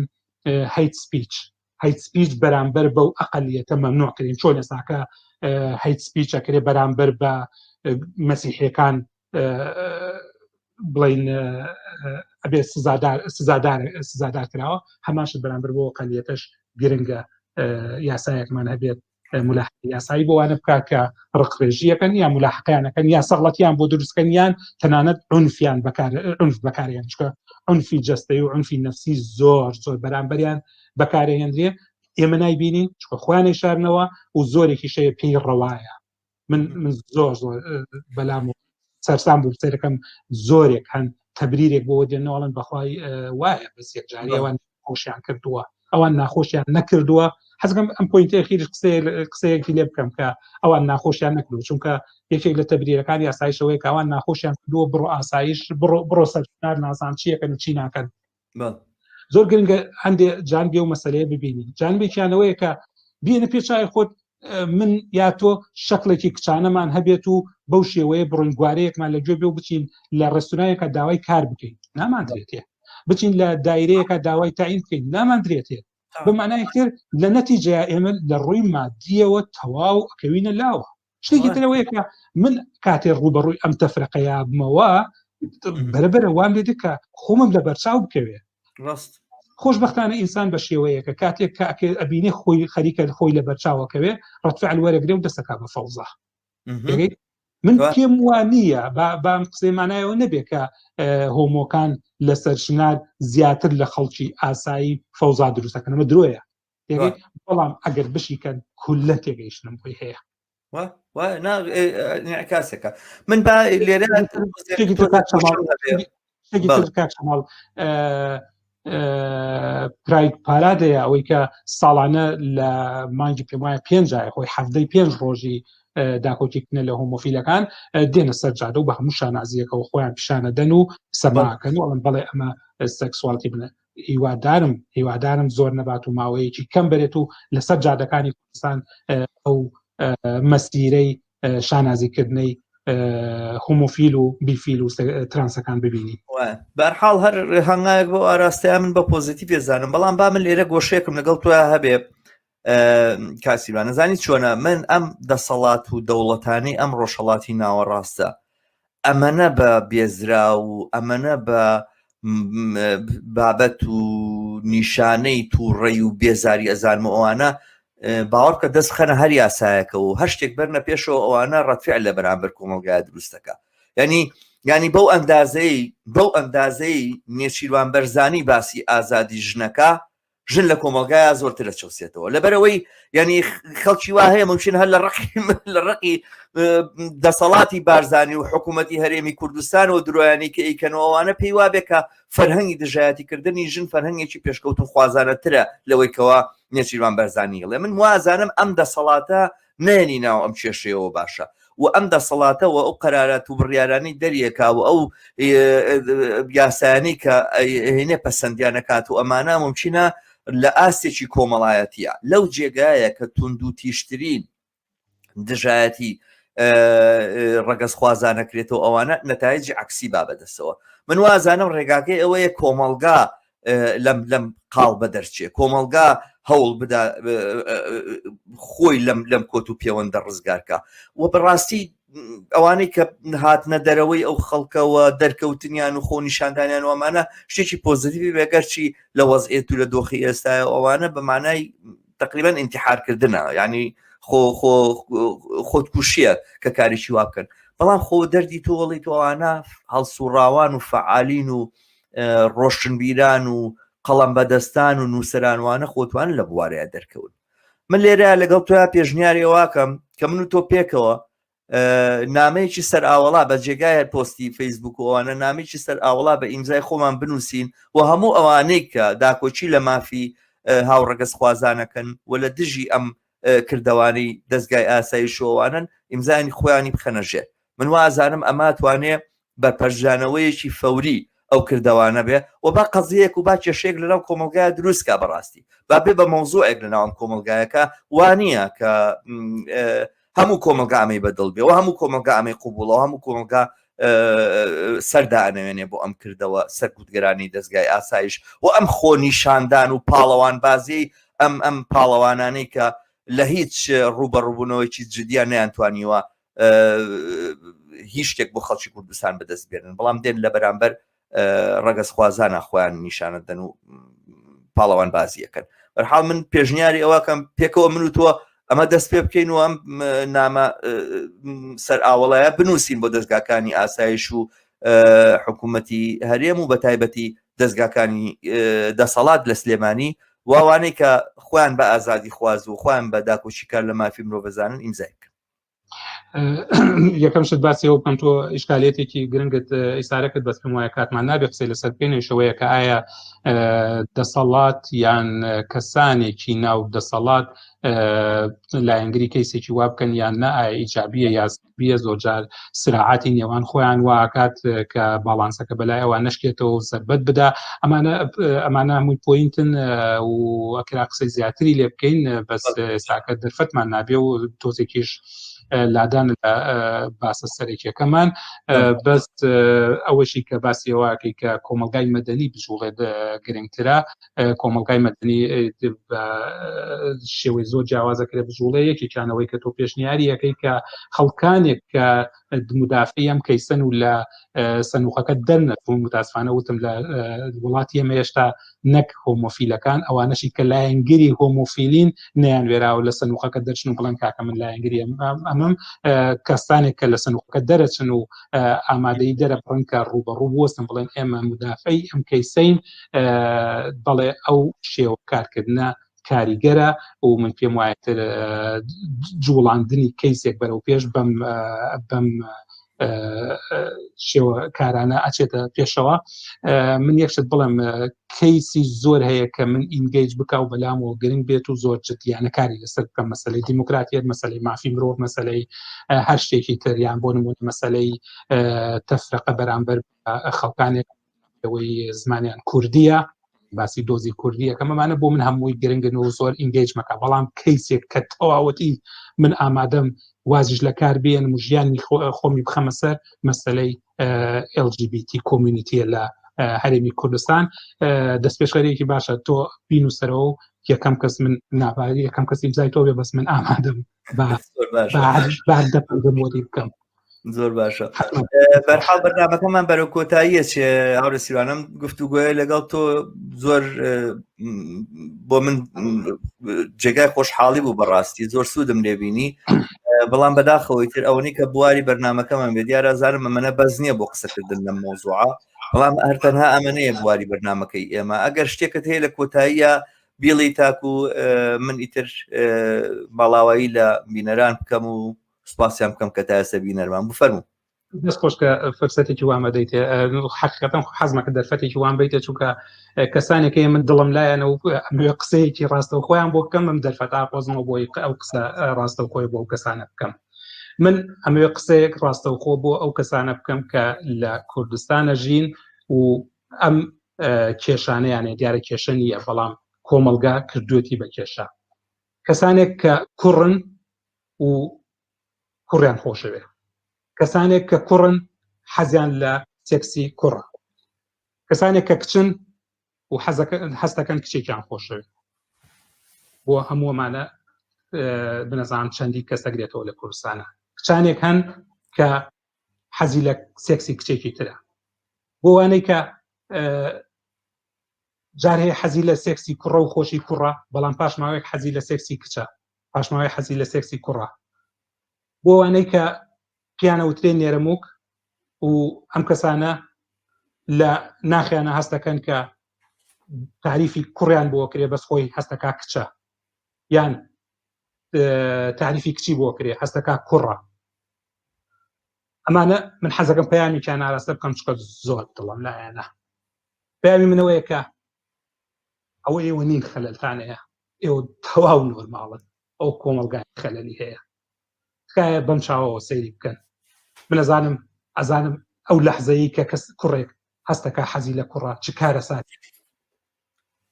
S2: hate speech hate speech بەرامبەر بەو ئەقلیەتە مەمنوع کرین چۆن ئێستاکە hate speech ئەکرێ بەرامبەر بە مەسیحیەکان بڵین ئەبێ سزادار سزادار سزادار کراوە هەمان شت بەرامبەر بۆ ئەقلیەتەش گرنگە یاسایەکمان هەبێت ملاحقە یاسایی بۆ وانە بکات کە ڕقڕێژیەکەن یا ملاحقیانەکەن یا سەغڵەتیان بۆ دروستکەن یان تەنانەت عنفیان بەکار عنف بەکاریان چکە عنفی جەستەی و عنفی نفسی زۆر زۆر بەرامبەریان بەکارهێنرێ ئێمە نایبینین چکە خۆیان شارنەوە و زۆرێکی شەیە پێی ڕەوایە من من زۆر زۆر بەلام و سەرسام بوو سەیرەکەم زۆرێک هەن تەبریرێک بۆ دێنەوەڵن بەخوای وایە بەس یەکجاری ئەوان خۆشیان کردووە ئەوان ناخۆشیان نەکردووە حەزم ئەم point ەی خیرش قسەیەکی لێ بکەم کە ئەوان ناخۆشیان نەکردو چونکە یەکێک لە تەبریرەکانی ئاسایشەوەی کە ئەوان ناخۆشیان کردووە بڕۆ ئاسایش بڕۆ بڕۆ سەرنار نازان چیەکەن و چی ناکەن زۆر گرنگە هەندێ جانبێ و مەسلەیە ببینین جانبێکیانەوەیە کە بێنە پێچای خۆت من یا تۆ شکلێکی کچانەمان هەبێت و بەو شێوەیە بڕۆین گوارەیەکمان لە گوێ بێ و بچین لە ڕێستورانێکە داوای کار بکەین ناماندرێتێ بچین لە دایرەیەکە داوای تاین بکەین ناماندرێتێ بە معنای تر لە نەتیجەیە ئێمە لە ڕووی مادیەوە تەواو ئەکەوینە لاوە شتێکی ترەوەیە کە من کاتێ ڕووبەڕووی ئەم تەفرەقەیە بمەوە بەرەبەرە وام لێ کە خۆمم لە بەرچاو بکەوێ
S1: ڕاست.
S2: خۆشبەختانە ئینسان بە شێوەیەکە کاتێک کە ئەبینێ خۆی خەریکە خۆی لە بەرچاوەکەوێ ڕەتفعل وەرەگرێ و دەسەکا بە فەوزا. من پێم وا نییە بام قسەی مانایەوە نەبێ کە هۆمۆکان لەسەر شنار زیاتر لە خەڵکی ئاسایی فەوزا دروستەکەن ئەمە درۆیە. بەڵام ئەگەر بشیکەن کولە تێگەیشتنم بۆی هەیە.
S1: کاسەکە من با لێرە
S2: پراید پارادەیە ئەوەی کە ساڵانە لە مانگی پێم وایە پێنجایە خۆی حەفتەی پێنج ڕۆژی داکۆکیکردنە لە هۆمۆفیلەکان دێنە سەر جادە و بە هەموو شانازیەکەەوە خۆیان پیشانەدەن و سەماکەن و ئەڵێن بەڵێ ئەمە sexuality بنە هیوادارم هیوادارم زۆر نەبات و ماوەیەکی کەم بەرێت و لەسەر جادەکانی کوردستان ئەو مەسیرەی شانازیکردنەی هۆمۆفیل و بیفیل و ترانسەکان ببینی.
S1: بەرحاڵ هەر هەنگاوێک بۆ ئاراستەیە من بە پۆزیتیڤ پێزانم بەڵام با من لێرە گۆشەیەکم لەگەڵ تۆیا هەبێ کاسیبان نەزانی چۆنە من ئەم دەسەڵات و دەوڵەتانی ئەم ڕۆژهەڵاتی ناوەڕاستە ئەمەنە بە بێزرا و ئەمەنە بە بابەت و نیشانەی تووڕەی و بێزاری ئەزانم و ئەوانە باوەڕ کە دەست خەنە هەر یاسایەکە و هەر شتێک بەرنە پێشەوە ئەوانە ڕەتفع لە بەرامبەر کۆمەڵگای دروستەکە ینی ینی بەو ئەندازەی بەو ئەندازەی نێچیروان بەرزانی باسی ئازادی ژنەکە ژن لە کۆمەڵگایا زۆرتر ئەچەوسێتەوە لەبەرئەوەی یعنی خەڵکی وا هەیە ممکن هەر لە ڕقی لە ڕقی دەسەڵاتی بارزانی و حکوومەتی هەرێمی کوردستان و درۆیانی کە ئەیکەنەوە ئەوانە پێی وابێ کە فەرهەنگی دژایەتیکردنی ژن فەرهەنگێکی پێشکەوتو خوازانەترە لەوەی کەوا نێچیروان بەرزانی هەڵێ من وازانم ئەم دەسەڵاتە نەیەنی ناو ئەم کێشەیەوە باشە و ئەم دەسەڵاتە و ئەو قەرارات و بڕیارانەی دەریەکا و ئەو یاسایانەی کە هێنێ پەسەندیانەکات و ئەمانە ممکنە لە ئاستێکی کۆمەڵایەتیە لەو جێگایە کە توند و تیژترین دژایەتی ڕەگەزخوازانەکرێتەوە ئەوانە نەتایجی عکسی با بەدەستەوە من وازانم ڕێگاکەی ئەوەیە کۆمەڵگا لەم لەم قاڵ بە دەرچێ کۆمەڵگا هەوڵ بدا خۆی لەم لەم کۆت و پێوەندە ڕزگارکە و بەڕاستی ئەوانەی کە هاتنە دەرەوەی ئەو خەڵکەوە دەرکەوتنیان و خۆ نیشاندانیان وامانە شتێکی پۆزیتیوی بێگەرچی لە وەزعێت و لە دۆخی ئێستای ئەوانە بە مانای تقریبا ئینتحارکردنە ینی خۆ خۆ خۆتکوشیە کە کارێکی وا بکەن بەڵام خۆ دەردی تۆڵی تۆوانە هەڵسوڕاوان و فعالین و ڕۆشنبیران و قەڵەم بەدەستان و نووسەرانوانە خۆتوان لە بوارەیە دەرکەون من لێرە لەگەڵ تۆیا پێشنیاری ئەوواکەم کە من و تۆ پێکەوە نامەیەکی سەر ئاوەڵا بە جێگای هەر پۆستی فەیسبوک و ئەوانە نامێکی سەر ئاوەڵا بە ئیمزای خۆمان بنووسین و هەموو ئەوانەی کە داکۆکی لە مافی هاوڕەگەزخوازانەکەن و لە دژی ئەم کردەوانەی دەستگای ئاسایش و ئەوانن ئیمزانی خۆیانی بخەنە ژێر من وازانم ئەمە توانێ بەرپەرچدانەوەیەکی فەوری ئەو کردەوانە بێ و با قەزیەک و با کێشەیەک لەناو کۆمەڵگای دروست کا بەڕاستی با بێ بە مەوزوعێک لەناو ئەم کۆمەڵگایەکە وانە کە هەموو کۆمەڵگا ئەمەی بەدڵ بێ و هەموو کۆمەڵگا ئەمەی قوبوڵەوە هەموو کۆمەڵگا سەردا ئەنەوێنێ بۆ ئەم کردەوە سەرکوتگەرانی دەستگای ئاسایش و ئەم خۆ نیشاندان و پاڵەوان بازی ئەم ئەم پاڵەوانانەی کە لە هیچ ڕوبەڕوبوونەوەیکی جدیان نەیانتوانیوە هیچ شتێک بۆ خەڵکی کوردستان بەدەست بێنن بەڵام دێن لە بەرامبەر ڕەگەزخوازانە خۆیان نیشانە دەن و پاڵەوان بازیەکەن بەرحاڵ من پێشنیاری ئەوەکەم پێکەوە من و تۆ ئەمە دەست پێ بکەین و ئەم نامە سەر ئاوەڵایە بنووسین بۆ دەستگاکانی ئاسایش و حکوومەتی هەرێم و بە تایبەتی دەستگاکانی دەسەڵات لە سلێمانی واوانەی کە خۆیان بە ئازادی خواز و خۆیان بە داکۆکیکار لە مافی مرۆڤزانن ئیمزای بکەن.
S2: یەکەم شت باسی ئەوە بکەم تۆ ئیشکالێتێکی گرنگت ئیسارە کرد بەس پێم وایە کاتمان نابێ قسەی لەسەر بکەین ئەویش ئەوەیە کە ئایا دەسەڵات یان کەسانێکی ناو دەسەڵات لایەنگری کەیسێکی وا بکەن یان نا ئایا ئیجابیە یا سلبیە زۆرجار سراعاتی نێوان خۆیان واکات کە باڵانسەکە بەلای ئەوان نشکێتەوە و زەربەت بدا ئەمانە ئەمانە هەمووی point ن و ئەکرا قسەی زیاتری لێ بکەین بەس ساکە دەرفەتمان نابێ و تۆزێکیش لادان لە باسە سەرەکیەکەمان بەس ئەوەشی کە باسی ئەوەکەی کە کۆمەلگای مەدەنی بجوڵێت گرنگترە کۆمەلگای مەدەنی شێوەی زۆر جیاوازەکرێ بجوڵێ یەکێکیانەوەی کە تۆ پێشنیاریەکەی کە خەڵکانێک کە مدافعی ئەم کەیسەن و لە سەنوقەکە دەرنەچوون متاسفانە وتم لە وڵاتی ئێمە هێشتا نەک هۆمۆفیلەکان ئەوانەشی کە لایەنگری هۆمۆفیلین نیان وێراوە لە سەنوقەکە دەرچن و بڵێن کاکە من لایەنگری ئەمەم کەسانێک کە لە سەنوقەکە دەرەچن و ئامادەی دەرەبڕن کە ڕوبەڕوو بوەستن بڵێن ئێمە مدافعی ئەم کەیسەین بەڵێ ئەو شێوە کارکردنە کاریگەرە و من پێم وایە جوڵاندنی کەیسێک بەرەو پێش بەم بەم شێوە کارانە ئەچێتە پێشەوە من یەکشت بڵێم کەیسی زۆر هەیە کە من engage بکە و بەلامەوە گرنگ بێت و زۆر جدیانە کاری لەسەر بکەم مەسلەی دیموکراتیەت مەسلەی مافی مرۆڤ مەسلەی هەر شتێکی تریان بۆ نمونە مەسلەی تەفرەقە بەرامبەر خەڵکانێک ئەوەی زمانیان کوردیە باسی دۆزی کوردیە کە مەمانە بۆ من هەمووی گرنگن و زۆر engage مەکە بەڵام کەیسێک کە تەواوەتی من ئامادەم وازیش لە کار بێنم و ژیانی خۆمی بخەمە سەر مەسلەی LGBT community یە لە هەرێمی کوردستان دەستپێشخەرێکی باشە تۆ بینوسەرەوە و یەکەم کەس من ناباری یەکەم کەس ئیمزای تۆ بێ بەس من ئامادەم با دەپەنجەم وەری بکەم
S1: زۆر باشە بەرحاڵ بەرنامەکەمان بەرەو کۆتاییە چێ هاورە سیوانم گفتوگۆیە لەگەڵ تۆ زۆر بۆ من جێگای خۆشحاڵی بوو بەڕاستی زۆر سوودم لێبینی بەڵام بەداخەوەی تر ئەوەنی کە بواری بەرنمەکەمان بێ دیارە زانم ئەمەە بەس نییە بۆ قسەکردن لەم مۆزوعە بەڵام هەر تەنها ئەمە نەیە بواری بەرنمەکەی ئێمە ئەگەر شتێکت هەیە لە کۆتاییە بیڵی تاکو من ئیتر ماڵاوایی لە بینەران بکەم و سپاسیان بکەم کە تا ئێستا بینەرمان بفەرموو.
S2: دەست خۆش کە فرسەتێکی وام ئەدەیتێ حەقیقەتەن حەزمەکە دەرفەتێکی وام بیتێ چونکە کەسانێک هەیە من دڵم لایەنە و ئەمەوێ قسەیەکی ڕاستەو خۆیان بۆ بکەم ئەم دەرفەت ئاقۆزمەوە بۆی ئەو قسە ڕاستەو خۆی بۆ ئەو کەسانە بکەم من ئەمەوێ قسەیەک ڕاستەوخۆ بۆ ئەو کەسانە بکەم کە لە کوردستانە ژین و ئەم کێشانەیانە دیارە کێشە نییە بەڵام کۆمەڵگا کردوێتی بە کێشە کەسانێک کە کوڕن و کوڕیان خۆشەوێ کەسانێک کە کوڕن حەزیان لە سێکسی کوڕە کەسانێک کە کچن و حەزەکەن کچێکیان خۆشەوێ بۆ هەموومانە بنەزان چەندی کەس دەگرێتەوە لە کوردستانە کچانێک هەن کە حەزی لە سێکسی کچێکی ترە بۆ وانەی کە جار هەیە حەزی لە سێکسی کوڕە و خۆشی کوڕە بەڵام پاش ماوەیەک حەزی لە سێکسی کچە پاش ماوەی حەزی لە سێکسی کوڕە بۆ وانەی کە پیانە وترێ نێرەموک و ئەم کەسانە لە ناخیانە هەستەکەن کە تعریفی کوڕیان بۆ کرێ بەس خۆی هەستەکا کچە یان تعریفی کچی بۆ کرێ هەستەکا کوڕە ئەمانە من حەزەکەم پەیامێکیان ئاراستە بکەم چکە زۆر دڵم لایەنە پەیامی منەوەیە کە ئەوە ئێوە نین خەلەلتان هەیە ئێوە تەواو نۆرماڵن ئەو کۆمەڵگای خەلەلی هەیە تکایە بەم چاوەوە سەیری بکەن من ئەزانم ئەزانم ئەو لەحزەیە کە کەس کوڕێک هەستەکە حەزی لە کوڕە چ کارەساتێک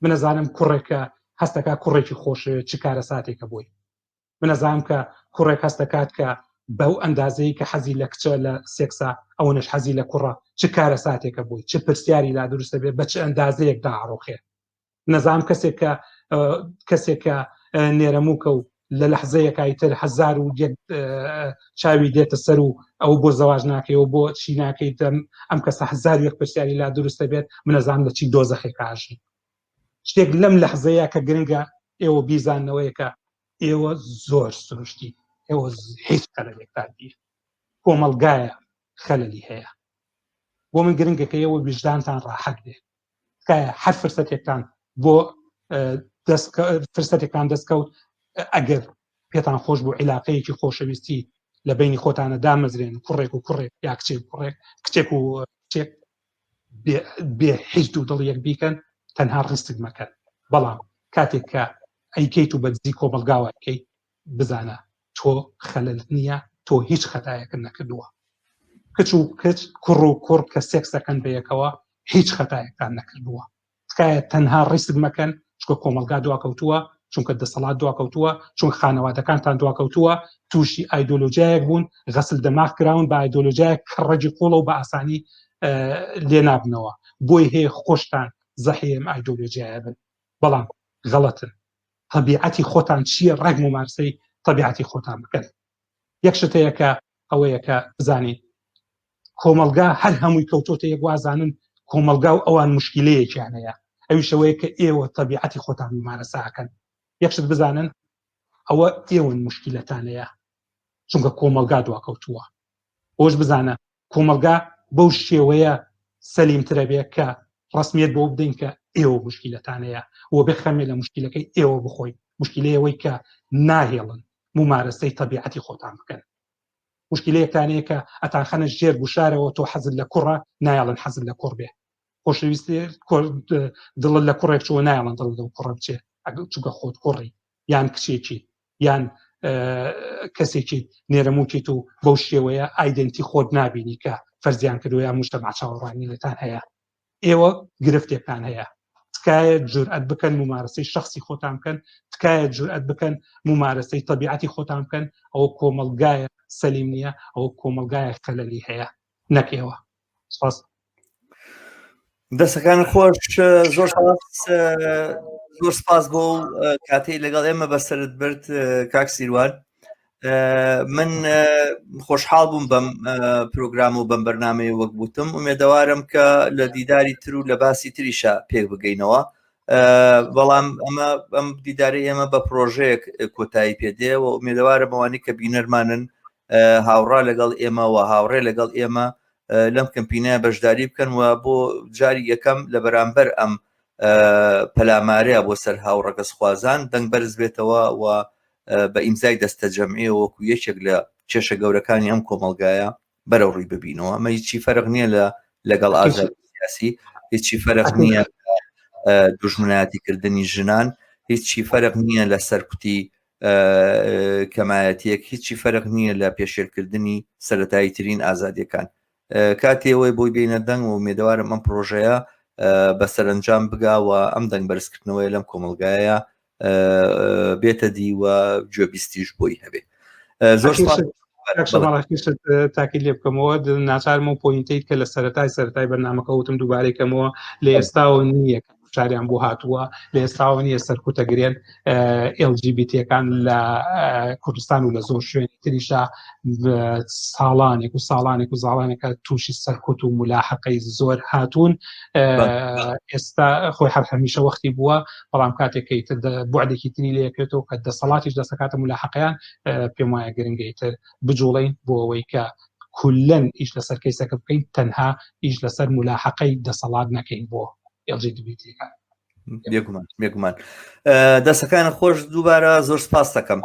S2: من ئەزانم کوڕێکە هەستەکە کوڕێکی خۆشەوێت چ کارەساتێکە بۆی من ئەزانم کە کوڕێک هەست دەکات کە بەو ئەندازەی کە حەزی لە کچە لە سێکسا ئەوەنەش حەزی لە کوڕە چ کارەساتێکە بۆی چ پرسیاری لا دروستە بێ بە چ ئەندازەیەک داڕۆخێ نەزانم کەسێک کە کەسێک کە نێرەموکە و لە لەحزەیەکای تر 1001 چاوی دێتە سەر و ئەو بۆ زەواج ناکەی و بۆ چی ناکەیت ئەم کەسە 1001 پرسیاری لا دروستە بێت منەزانم لە چی دۆزەخێک ئاژی شتێک لەم لەحزەیە کە گرنگە ئێوە بیزاننەوەیەکە ئێوە زۆر سروشتی ئێوە هیچ خەلەلێکتان نییە کۆمەڵگایە خەلەلی هەیە بۆ من گرنگە کە ئێوە ویژدانتان ڕاحەت بێ تکایە هەر فرسەتێکتان بۆ فرسەتێکتان دەستکەوت ئەگەر پێتان خۆش بوو عیلاقەیەکی خۆشەویستی لە بینی خۆتانە دامەزرێن کوڕێک و کوڕێک یا کچێک کوڕێک کچێک و کچێک بێ هیچ دوو دڵیەک بیکەن تەنها ڕیسک مەکەن بەڵام کاتێک کە ئەیکەیت و بەدزی کۆمەڵگاوە ئەکەیت بزانە تۆ خەلەلت نییە تۆ هیچ خەتایەکت نەکردووە کچ و کچ کوڕ و کوڕ کە سێکسەکەن بەیەکەوە هیچ خەتایەکتان نەکردووە تکایە تەنها ڕیسک مەکەن چونکە کۆمەڵگا دواکەوتووە چونکە دەسەڵات دواکەوتووە چون خانەوادەکانتان دواکەوتووە تووشی ئایدۆلۆژیایەک بوون غەسل دەماغ کراون بە ئایدۆلۆژیایەک کە ڕەگی قوڵە و بە ئاسانی لێ نابنەوە بۆی هەیە خۆشتان زەحیم ئایدۆلۆژیایە بن بەڵام غەڵەتن طبیعەتی خۆتان چییە ڕێک ممارسەی طبیعەتی خۆتان بکەن یەک شت هەیە کە. ئەوەیە کە بزانین کۆمەلگا هەر هەمووی کەوتۆتە یەک وازانن کۆمەلگا و ئەوان مشکلەیەکیان هەیە ئەویشەوەیە کە ئێوە تەبیعەتی خۆتان ممارەساکەن یەکشت بزانن ئەوە ئێوەن مشکلەتانەیە چونکە کۆمەلگا دواکەوتووە ئەوش بزانە کۆمەلگا بەو شێوەیە سەلیمترە بێ کە ڕسمیت بۆ بدەین کە ئێوە مشکلەتانەیە و بێ خەمێ لە مشکلەکەی ئێوە بخۆی مشکلەیەوەی کە ناهێڵن ممارەسەی تەبیعەتی خۆتان بکەن مشکلەیەکتانەیە کە ئەتانخەنە ژێر گوشارەوە تۆ حەزت لە کوڕە نایەڵن حەزت لە کوڕ بێ خۆشەویستی دڵت لە کوڕێک چوە نایەڵن دڵ لەو کوڕە بچێ چونکە خۆت کوڕی یان کچێکی یان کەسێکی نێرەموکیت و بەو شێوەیە ئایدنتی خۆت نابینی کە فەرزیان کردو یا مشتەما چاوەڕوانی لێتان هەیە ئێوە گرفتێکتان هەیە تکایە جورئەت بکەن ممارەسەی شخصی خۆتان بکەن تکایە جورئەت بکەن ممارەسەی تەبیعەتی خۆتان بکەن ئەوە کۆمەلگایە سەلیم نییە ئەوە کۆمەلگایە خەلەلی هەیە نەک ئێوە سپاس
S1: دەستەکان خۆش زۆر زۆر سپاس بۆ کاتەی لەگەڵ ئێمە بەسرت برد کاک سیروان من خۆشحاڵ بووم بەم پرۆگرام و بەم بەرنمەیە وەک بوتم ئومێدەوارم کە لە دیداری تر و لە باسی تریشە پێک بگەینەوە بەڵام ئەمە ئەم دیداری ئێمە بە پرۆژەیەک کۆتایی پێدێ و ئومێدەوارم ئەوانی کە بینەرمانن هاوڕا لەگەڵ ئێمە و هاوڕێ لەگەڵ ئێمە لەم کەمپینە بەشداری بکەن و بۆ جاری یەکەم لە بەرامبەر ئەم پەلامارەیە بۆ سەر هاوڕەگەزخوازان دەنگ بەرز بێتەوە و بە ئیمزای دەستە جەمعیەوە وەکو یەکێک لە کێشە گەورەکانی ئەم کۆمەڵگایە بەرەو ڕووی ببینەوە ئەمە هیچی فەرق نییە لە لەگەڵ ئازادی سیاسی هیچی فەرق نییە دوژمنایەتیکردنی ژنان هیچی فەرق نییە لە سەرکوتی کەمایەتیەک هیچی فەرق نییە لە پێشێلکردنی سەتایی ترین ئازادیەکان کاتی ئەوەی بۆی بینە دەنگ و مێدەوارم ئەم پرۆژەیە بە سەرنجام بگا و ئەم دەنگ بەرزکردنەوەی لەم کۆمەلگایە بێتە دی و گوێبیستیش بۆی هەبێ زۆر
S2: تاکی لێ بکەمەوە ناچارم و point ەی کە لە سەرەتای سەرەتای بەرنامەکە وتم دووبارەی کەمەوە لە ئێستاوە نییە فشاریان بۆ هاتووە لە ئێستاوە نییە سەرکوتەگرێن LGBT ەکان لە کوردستان و لە زۆر شوێنی تریشا ساڵانێک و ساڵانێک و زاڵانێکە تووشی سەرکوت و ملاحەقەی زۆر هاتوون ئێستا خۆی هەر هەمیشە وەختی بووە بەڵام کاتێک کە ئیتر بوعدێکی تری لێکرێتەوە کە دەسەڵاتیش دەسەکاتە ملاحەقەیان پێم وایە گرنگە ئیتر بجوڵین بۆ ئەوەی کە کولەن ئیش لەسەر کەیسەکە بکەین تەنها ئیش لەسەر ملاحەقەی دەسەڵات نەکەین بۆ LGBT ەکان.
S1: بێگومان بێگومان دەستەکان خۆش دووبارە زۆر سپاس دەکەم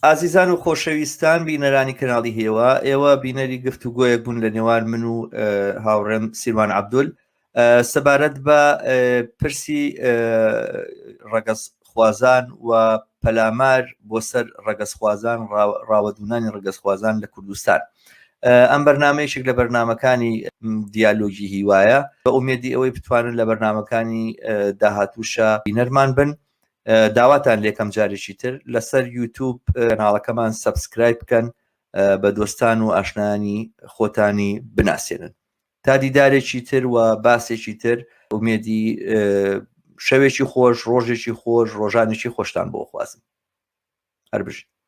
S1: ئازیزان و خۆشەویستان بینەرانی کەناڵی هێوا ئێوە بینەری گفتوگۆیەک بوون لە نێوان من و هاوڕێم سیروان عبدول سەبارەت بە پرسی ڕەگەزخوازان و پەلامار بۆ سەر ڕەگەزخوازان ڕاوەدونانی ڕەگەزخوازان لە کوردستان ئەم بەرنمەیەشێک لە بەرنمەکانی دیالۆگی هیوایە بە ئومێدی ئەوەی بتوانن لە بەرنمەکانی داهاتووشە بینەرمان بن داواتان لێکەم جارێکی تر لەسەر یوتوب کەناڵەکەمان subscribe بکەن بە دۆستان و ئاشنایانی خۆتانی بناسێنن تا دیدارێکی تر و باسێکی تر ئومێدی شەوێکی خۆش ڕۆژێکی خۆش ڕۆژانێکی خۆشتان بۆ خوازم هەر بژین.